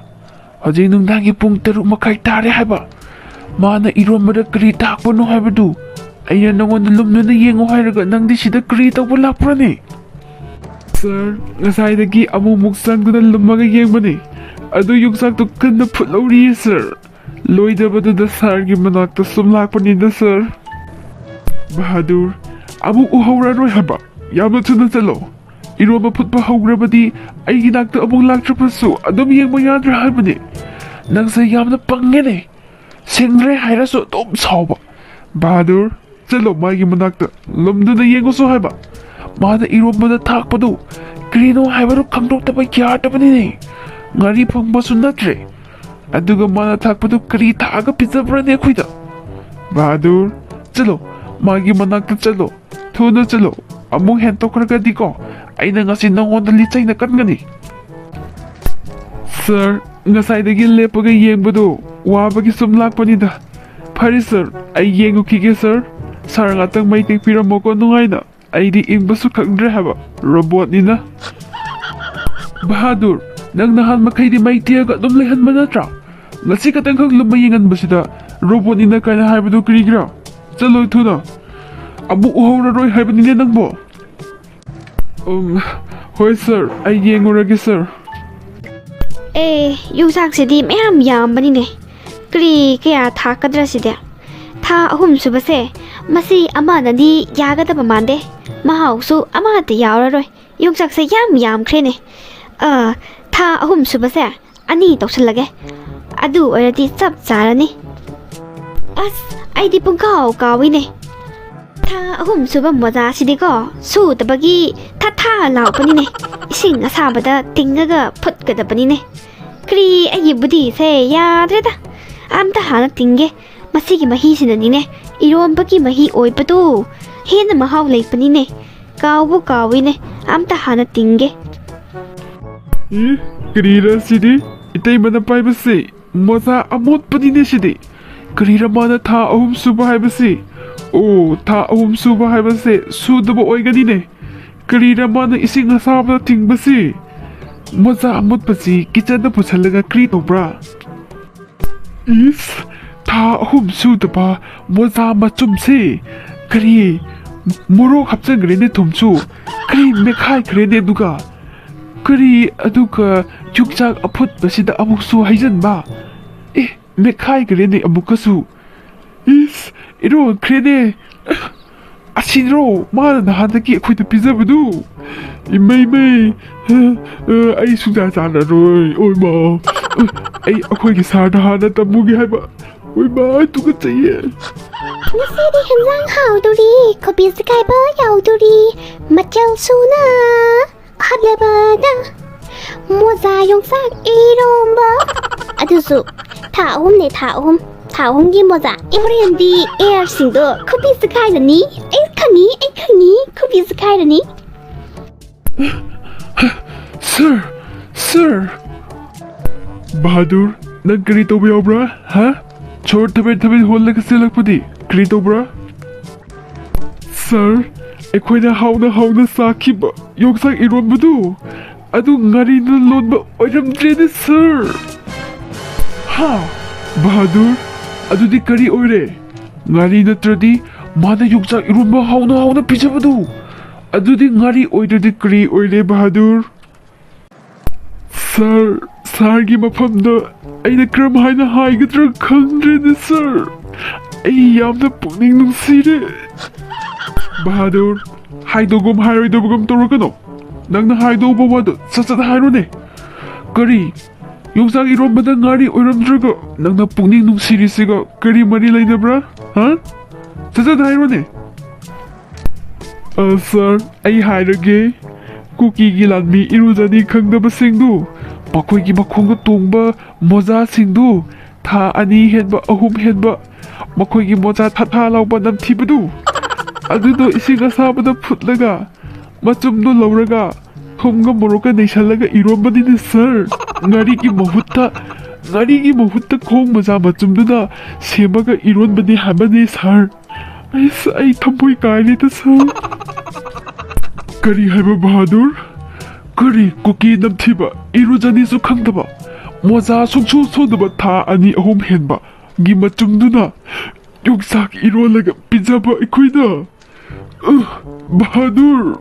ꯍꯧꯖꯤꯛ ꯅꯨꯡꯗꯥꯡꯒꯤ ꯄꯨꯡ ꯇꯔꯨꯛ ꯃꯈꯥꯏ ꯇꯥꯔꯦ ꯍꯥꯏꯕ꯫ ꯃꯥꯅ ꯏꯔꯣꯟꯕꯗ ꯀꯔꯤ ꯊꯥꯛꯄꯅꯣ ꯍꯥꯏꯕꯗꯨ ꯑꯩꯅ ꯅꯉꯣꯟꯗ ꯂꯨꯝꯗꯨꯅ ꯌꯦꯡꯉꯨ ꯍꯥꯏꯔꯒ ꯅꯪꯗꯤ ꯁꯤꯗ ꯀꯔꯤ ꯇꯧꯕ ꯂꯥꯛꯄ꯭ꯔꯅꯦ? ꯁꯥꯔ, ꯉꯁꯥꯏꯗꯒꯤ ꯑꯃꯨꯛꯃꯨꯛ ꯆꯪꯗꯨꯅ ꯂꯨꯝꯃꯒ ꯌꯦꯡꯕꯅꯤ꯫ ꯑꯗꯨ ꯌꯣꯡꯆꯥꯛꯇꯨ ꯀꯟꯅ ꯐꯨꯠꯍꯧꯔꯤꯌꯦ ꯁꯥꯔ꯫ ꯂꯣꯏꯗꯕꯗꯨꯗ ꯁꯥꯔꯒꯤ ꯃꯅꯥꯛꯇ ꯁꯨꯝ ꯂꯥꯛꯄꯅꯤꯗ ꯁꯥꯔ꯫ ꯕꯍꯥꯗꯨꯔ, ꯑꯃꯨꯛ ꯎꯍꯧꯔꯔꯣꯏ ꯍꯥꯏꯕ꯫ ꯌꯥꯝꯅ ꯊꯨꯅ ꯆꯠꯂꯣ꯫ ꯏꯔꯣꯟꯕ ꯐꯨꯠꯄ ꯍꯧꯈ꯭ꯔꯕꯗꯤ ꯑꯩꯒꯤ ꯅꯥꯛꯇ ꯑꯃꯨꯛ ꯂꯥꯛꯇ꯭ꯔꯕꯁꯨ ꯑꯗꯨꯝ ꯌꯦꯡꯕ ꯌꯥꯗ꯭ꯔꯥ ꯍꯥꯏꯕꯅꯤ꯫ ꯅꯪꯁꯦ ꯌꯥꯝꯅ ꯄꯪꯉꯦꯅꯦ꯫ ꯁꯤꯡꯗ꯭ꯔꯦ ꯍꯥꯏꯔꯁꯨ ꯑꯗꯨꯝ ꯁꯥꯎꯕ꯫ ꯕꯍꯥꯗꯨꯔ, ꯆꯠꯂꯣ ꯃꯥꯒꯤ ꯃꯅꯥꯛꯇ꯫ ꯂꯨꯝꯗꯨꯅ ꯌꯦꯡꯉꯨꯁꯨ ꯍꯥꯏꯕ꯫ ꯃꯥꯅ ꯏꯔꯣꯟꯕꯗ ꯊꯥꯛꯄꯗꯨ ꯀꯔꯤꯅꯣ ꯍꯥꯏꯕꯗꯨ ꯈꯪꯗꯣꯛꯇꯕ ꯌꯥꯗꯕꯅꯤꯅꯦ꯫ ꯉꯥꯔꯤ ꯐꯪꯕꯁꯨ ꯅꯠꯇ꯭ꯔꯦ꯫ ꯑꯗꯨꯒ ꯃꯥꯅ ꯊꯥꯛꯄꯗꯨ ꯀꯔꯤ ꯊꯥꯛꯑꯒ ꯄꯤꯖꯕ꯭ꯔꯅꯦ ꯑꯩꯈꯣꯏꯗ? ꯕꯍꯥꯗꯨꯔ, ꯆꯠꯂꯣ, ꯃꯥꯒꯤ ꯃꯅꯥꯛꯇ ꯆꯠꯂꯣ꯫ ꯊꯨꯅ ꯆꯠꯂꯣ꯫ ꯑꯃꯨꯛ ꯍꯦꯟꯇꯣꯛꯈ꯭ꯔꯒꯗꯤꯀꯣ, ꯑꯩꯅ ꯉꯁꯤ ꯅꯉꯣꯟꯗ ꯂꯤꯆꯩꯅ ꯀꯟꯒꯅꯤ꯫ ꯁꯥꯔ, ꯉꯁꯥꯏꯗꯒꯤ ꯂꯦꯞꯄꯒ ꯌꯦꯡꯕꯗꯣ ꯋꯥꯕꯒꯤ ꯁꯨꯝ ꯂꯥꯛꯄꯅꯤꯗ꯫ ꯐꯔꯦ ꯁꯥꯔ, ꯑꯩ ꯌꯦꯡꯉꯨꯈꯤꯒꯦ ꯁꯥꯔ꯫ ꯁꯥꯔ, ꯉꯥꯛꯇꯪ ꯃꯩ ꯇꯦꯛꯄꯤꯔꯝꯃꯣꯀꯣ ꯅꯨꯡꯉꯥꯏꯅ꯫ ꯑꯩꯗꯤ ꯏꯪꯕꯁꯨ ꯈꯪꯗ꯭ꯔꯦ ꯍꯥꯏꯕ, ꯔꯣꯕꯣꯠꯅꯤꯅ꯫ ꯕꯍꯥꯗꯨꯔ, ꯅꯪ ꯅꯍꯥꯟ ꯃꯈꯩꯗꯤ ꯃꯩ ꯇꯦꯛꯑꯒ ꯑꯗꯨꯝ ꯂꯩꯍꯟꯕ ꯅꯠꯇ꯭ꯔꯥ? ꯉꯁꯤ ꯈꯛꯇꯪꯈꯛ ꯂꯨꯝꯕ ꯌꯦꯡꯍꯟꯕꯁꯤꯗ ꯔꯣꯕꯣꯠꯅꯤꯅ ꯀꯥꯏꯅ ꯍꯥꯏꯕꯗꯨ ꯀꯔꯤꯒꯤꯔꯥ? ꯆꯠꯂꯣ ꯊꯨꯅ꯫ ꯑꯃꯨꯛ ꯎꯍꯧꯔꯔꯣꯏ ꯍꯥꯏꯕꯅꯤꯅꯦ ꯅꯪꯕꯣ꯫ ꯎꯝ, ꯍꯣꯏ ꯁꯥꯔ, ꯑꯩ ꯌꯦꯡꯉꯨꯔꯒꯦ ꯁꯥꯔ꯫ ꯑꯦ, ꯌꯣꯡꯆꯥꯛꯁꯤꯗꯤ ꯃꯌꯥꯝ ꯌꯥꯝꯕꯅꯤꯅꯦ꯫ ꯀꯔꯤ ꯀꯌꯥ ꯊꯥꯛꯀꯗ꯭ꯔꯥ ꯁꯤꯗꯤ? ꯊꯥ ꯑꯍꯨꯝ ꯁꯨꯕꯁꯦ, ꯃꯁꯤ ꯑꯃꯅꯗꯤ ꯌꯥꯒꯗꯕ ꯃꯥꯟꯗꯦ꯫ ꯃꯍꯥꯎꯁꯨ ꯑꯃꯠꯇ ꯌꯥꯎꯔꯔꯣꯏ꯫ ꯌꯣꯡꯆꯥꯛꯁꯦ ꯌꯥꯝ ꯌꯥꯝꯈ꯭ꯔꯦꯅꯦ꯫ ꯑ, ꯊꯥ ꯑꯍꯨꯝ ꯁꯨꯕꯁꯦ ꯑꯅꯤ ꯇꯧꯁꯜꯂꯒꯦ꯫ ꯑꯗꯨ ꯑꯣꯏꯔꯗꯤ ꯆꯞ ꯆꯥꯔꯅꯤ꯫ ꯑꯁ, ꯑꯩꯗꯤ ꯄꯨꯡꯀꯥꯎ ꯀꯥꯎꯏꯅꯦ꯫ ꯊꯥ ꯑꯍꯨꯝ ꯁꯨꯕ ꯃꯣꯖꯥꯁꯤꯗꯤꯀꯣ, ꯁꯨꯗꯕꯒꯤ ꯊꯥ ꯊꯥ ꯂꯥꯎꯕꯅꯤꯅꯦ꯫ ꯏꯁꯤꯡ ꯑꯁꯥꯕꯗ ꯇꯤꯡꯉꯒ ꯐꯨꯠꯀꯗꯕꯅꯤꯅꯦ꯫ ꯀꯔꯤ, ꯑꯩꯒꯤ ꯕꯨꯙꯤꯁꯦ ꯌꯥꯗ꯭ꯔꯦꯗ꯫ ꯑꯝꯇ ꯍꯥꯟꯅ ꯇꯤꯡꯒꯦ꯫ ꯃꯁꯤꯒꯤ ꯃꯍꯤꯁꯤꯅꯅꯤꯅꯦ, ꯏꯔꯣꯝꯕꯒꯤ ꯃꯍꯤ ꯑꯣꯏꯕꯗꯨ ꯍꯦꯟꯅ ꯃꯍꯥꯎ ꯂꯩꯕꯅꯤꯅꯦ꯫ ꯀꯥꯎꯕꯨ ꯀꯥꯎꯏꯅꯦ, ꯑꯝꯇ ꯍꯥꯟꯅ ꯇꯤꯡꯒꯦ꯫ ꯏ, ꯀꯔꯤꯔ ꯁꯤꯗꯤ? ꯏꯇꯩꯃꯅ ꯄꯥꯏꯕꯁꯤ ꯃꯣꯖꯥ ꯑꯃꯣꯠꯄꯅꯤꯅꯦ ꯁꯤꯗꯤ꯫ ꯀꯔꯤꯔ ꯃꯥꯅ ꯊꯥ ꯑꯍꯨꯝ ꯁꯨꯕ ꯍꯥꯏꯕꯁꯤ? ꯑꯣ, ꯊꯥ ꯑꯍꯨꯝ ꯁꯨꯕ ꯍꯥꯏꯕꯁꯦ ꯁꯨꯗꯕ ꯑꯣꯏꯒꯅꯤꯅꯦ꯫ ꯀꯔꯤꯔ ꯃꯥꯅ ꯏꯁꯤꯡ ꯑꯁꯥꯕꯗ ꯇꯤꯡꯕꯁꯤ? ꯃꯣꯖꯥ ꯑꯃꯣꯠꯄꯁꯤ ꯀꯤꯆꯟꯗ ꯄꯨꯁꯜꯂꯒ ꯀꯔꯤ ꯇꯧꯕ꯭ꯔꯥ? ꯏꯁ, ꯊꯥ ꯑꯍꯨꯝ ꯁꯨꯗꯕ ꯃꯣꯖꯥ ꯃꯆꯨꯝꯁꯦ꯫ ꯀꯔꯤ, ꯃꯣꯔꯣꯛ ꯍꯥꯞꯆꯤꯟꯈ꯭ꯔꯦꯅꯦ, ꯊꯨꯝꯁꯨ꯫ ꯀꯔꯤ, ꯃꯦꯠꯈꯥꯏꯈ꯭ꯔꯦꯅꯦ꯫ ꯑꯗꯨꯒ ꯀꯔꯤ, ꯑꯗꯨꯒ ꯌꯣꯡꯆꯥꯛ ꯑꯐꯨꯠꯄꯁꯤꯗ ꯑꯃꯨꯛꯁꯨ ꯍꯩꯖꯤꯟꯕ꯫ ꯑꯦ, ꯃꯦꯠꯈꯥꯏꯈ꯭ꯔꯦꯅꯦ ꯑꯃꯨꯛꯀꯁꯨ꯫ ꯏꯁ, ꯏꯔꯣꯟꯈ꯭ꯔꯦꯅꯦ꯫ ꯑꯁꯤꯔꯣ ꯃꯥꯅ ꯅꯍꯥꯟꯗꯒꯤ ꯑꯩꯈꯣꯏꯗ ꯄꯤꯖꯕꯗꯨ? ꯏꯃꯩ ꯃꯩ, ꯑ, ꯑ, ꯑꯩ ꯁꯨꯡꯆꯥ ꯆꯥꯔꯔꯣꯏ꯫ ꯑꯣꯏꯃ, ꯑ, ꯑꯩ ꯑꯩꯈꯣꯏꯒꯤ ꯁꯥꯔꯗ ꯍꯥꯟꯅ ꯇꯝꯃꯨꯒꯦ ꯍꯥꯏꯕ꯫ ꯑꯣꯏꯃ, ꯇꯨꯀꯠꯆꯩꯌꯦ꯫ ꯉꯁꯤꯗꯤ ꯍꯦꯟꯖꯥꯡ ꯍꯥꯎꯗꯣꯔꯤ, ꯀꯣꯕꯤ ꯆꯤꯛꯈꯥꯏꯕ ꯌꯥꯎꯗꯣꯔꯤ, ꯃꯆꯜ ꯁꯨꯅ ꯍꯥꯞꯂꯕꯗ ꯃꯣꯖꯥ ꯌꯣꯡꯆꯥꯛ ꯏꯔꯣꯝꯕ꯫ ꯑꯗꯨꯁꯨ ꯊꯥ ꯑꯍꯨꯝꯅꯦ, ꯊꯥ ꯑꯍꯨꯝ꯫ ꯊꯥ ꯑꯍꯨꯝꯒꯤ ꯃꯣꯖꯥ꯫ ꯍꯣꯔꯦꯟꯗꯤ ꯑꯦꯌꯥꯔꯁꯤꯡꯗꯣ ꯈꯨꯕꯤ ꯆꯤꯛꯈꯥꯏꯔꯅꯤ꯫ ꯑꯩ ꯈꯪꯉꯤ, ꯑꯩ ꯈꯪꯉꯤ, ꯈꯨꯕꯤ ꯆꯤꯛꯈꯥꯏꯔꯅꯤ꯫ ꯁꯥꯔ, ꯁꯥꯔ꯫ ꯕꯍꯥꯗꯨꯔ, ꯅꯪ ꯀꯔꯤ ꯇꯧꯕ ꯌꯥꯎꯕ꯭ꯔꯥ? ꯍꯥ? ꯁꯣꯔ ꯊꯕꯦꯠ ꯊꯕꯦꯠ ꯍꯣꯜꯂꯒ ꯆꯦꯜꯂꯛꯄꯗꯤ ꯀꯔꯤ ꯇꯧꯕ꯭ꯔꯥ? ꯁꯥꯔ, ꯑꯩꯈꯣꯏꯅ ꯍꯥꯎꯅ ꯍꯥꯎꯅ ꯆꯥꯈꯤꯕ ꯌꯣꯡꯆꯥꯛ ꯏꯔꯣꯟꯕꯗꯨ, ꯑꯗꯨ ꯉꯥꯔꯤꯅ ꯂꯣꯟꯕ ꯑꯣꯏꯔꯝꯗ꯭ꯔꯦꯅꯦ, ꯁꯥꯔ꯫ ꯍꯥ? ꯕꯍꯥꯗꯨꯔ, ꯑꯗꯨꯗꯤ ꯀꯔꯤ ꯑꯣꯏꯔꯦ? ꯉꯥꯔꯤ ꯅꯠꯇ꯭ꯔꯗꯤ ꯃꯥꯅ ꯌꯣꯡꯆꯥꯛ ꯏꯔꯣꯟꯕ ꯍꯥꯎꯅ ꯍꯥꯎꯅ ꯄꯤꯖꯕꯗꯨ? ꯑꯗꯨꯗꯤ ꯉꯥꯔꯤ ꯑꯣꯏꯗ꯭ꯔꯗꯤ ꯀꯔꯤ ꯑꯣꯏꯔꯦ, ꯕꯍꯥꯗꯨꯔ? ꯁꯥꯔ, ꯁꯥꯔꯒꯤ ꯃꯐꯝꯗ ꯑꯩꯅ ꯀꯔꯝ ꯍꯥꯏꯅ ꯍꯥꯏꯒꯗ꯭ꯔꯥ ꯈꯪꯗ꯭ꯔꯦꯅꯦ, ꯁꯥꯔ꯫ ꯑꯩ ꯌꯥꯝꯅ ꯄꯨꯛꯅꯤꯡ ꯅꯨꯡꯁꯤꯔꯦ꯫ ꯕꯍꯥꯗꯨꯔ, ꯍꯥꯏꯗꯧꯒꯨꯝ ꯍꯥꯏꯔꯣꯏꯗꯕꯒꯨꯝ ꯇꯧꯔꯛꯀꯅꯣ꯫ ꯅꯪꯅ ꯍꯥꯏꯗꯧꯕ ꯋꯥꯗꯣ ꯁꯠ ꯁꯠ ꯍꯥꯏꯔꯣꯅꯦ꯫ ꯀꯔꯤ? ꯌꯣꯡꯆꯥꯛ ꯏꯔꯣꯟꯕꯗ ꯉꯥꯔꯤ ꯑꯣꯏꯔꯝꯗ꯭ꯔꯒ ꯅꯪꯅ ꯄꯨꯛꯅꯤꯡ ꯅꯨꯡꯁꯤꯔꯤꯁꯤꯒ ꯀꯔꯤ ꯃꯔꯤ ꯂꯩꯅꯕ꯭ꯔꯥ? ꯍꯥ? ꯁꯠ ꯁꯠ ꯍꯥꯏꯔꯣꯅꯦ꯫ ꯑ, ꯁꯥꯔ, ꯑꯩ ꯍꯥꯏꯔꯒꯦ꯫ ꯀꯨꯀꯤꯒꯤ ꯂꯥꯟꯃꯤ ꯏꯔꯨꯖꯅꯤ ꯈꯪꯗꯕꯁꯤꯡꯗꯨ, ꯃꯈꯣꯏꯒꯤ ꯃꯈꯣꯡꯗ ꯇꯣꯡꯕ ꯃꯣꯖꯥꯁꯤꯡꯗꯨ, ꯊꯥ ꯑꯅꯤ ꯍꯦꯟꯕ, ꯑꯍꯨꯝ ꯍꯦꯟꯕ, ꯃꯈꯣꯏꯒꯤ ꯃꯣꯖꯥ ꯊꯥ ꯊꯥ ꯂꯥꯎꯕ ꯅꯝꯊꯤꯕꯗꯨ, ꯑꯗꯨꯗꯣ ꯏꯁꯤꯡ ꯑꯁꯥꯕꯗ ꯐꯨꯠꯂꯒ, ꯃꯆꯨꯝꯗꯣ ꯂꯧꯔꯒ, ꯊꯨꯝꯒ ꯃꯣꯔꯣꯛꯀ ꯅꯩꯁꯜꯂꯒ ꯏꯔꯣꯟꯕꯅꯤꯅꯦ, ꯁꯥꯔ꯫ ꯉꯥꯔꯤꯒꯤ ꯃꯍꯨꯠꯇ, ꯉꯥꯔꯤꯒꯤ ꯃꯍꯨꯠꯇ ꯈꯣꯡ ꯃꯣꯖꯥ ꯃꯆꯨꯝꯗꯨꯅ ꯁꯦꯝꯃꯒ ꯏꯔꯣꯟꯕꯅꯤ ꯍꯥꯏꯕꯅꯤ, ꯁꯥꯔ꯫ ꯑꯩꯁ, ꯑꯩ ꯊꯃꯣꯏ ꯀꯥꯏꯔꯦꯗ, ꯁꯥꯔ꯫ ꯀꯔꯤ ꯍꯥꯏꯕ, ꯕꯍꯥꯗꯨꯔ? ꯀꯔꯤ, ꯀꯨꯀꯤ ꯅꯝꯊꯤꯕ, ꯏꯔꯨꯖꯅꯤꯁꯨ ꯈꯪꯗꯕ, ꯃꯣꯖꯥ ꯁꯨꯡꯁꯨ ꯁꯨꯗꯕ, ꯊꯥ ꯑꯅꯤ ꯑꯍꯨꯝ ꯍꯦꯟꯕ, ꯒꯤ ꯃꯆꯨꯝꯗꯨꯅ ꯌꯣꯡꯆꯥꯛ ꯏꯔꯣꯜꯂꯒ ꯄꯤꯖꯕ ꯑꯩꯈꯣꯏꯅ꯫ ꯑ, ꯕꯍꯥꯗꯨꯔ!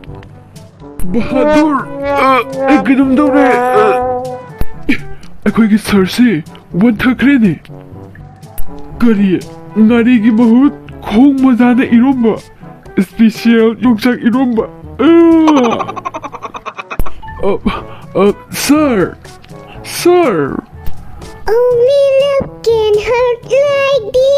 ꯕꯍꯥꯗꯨꯔ! ꯑ, ꯑꯩ ꯀꯩꯅꯣꯝ ꯇꯧꯔꯦ! ꯑ, ꯑꯦ, ꯑꯩꯈꯣꯏꯒꯤ ꯁꯥꯔꯁꯤ ꯋꯥꯟꯊꯈ꯭ꯔꯦꯅꯦ꯫ ꯀꯔꯤ? ꯉꯥꯔꯤꯒꯤ ꯃꯍꯨꯠ ꯈꯣꯡ ꯃꯣꯖꯥꯅ ꯏꯔꯣꯝꯕ? ꯏꯁꯄꯤꯁꯤꯌꯦꯜ ꯌꯣꯡꯆꯥꯛ ꯏꯔꯣꯝꯕ꯫ ꯑ! ꯑ, ꯑ, ꯁꯥꯔ! ꯁꯥꯔ! Only love can hurt like this.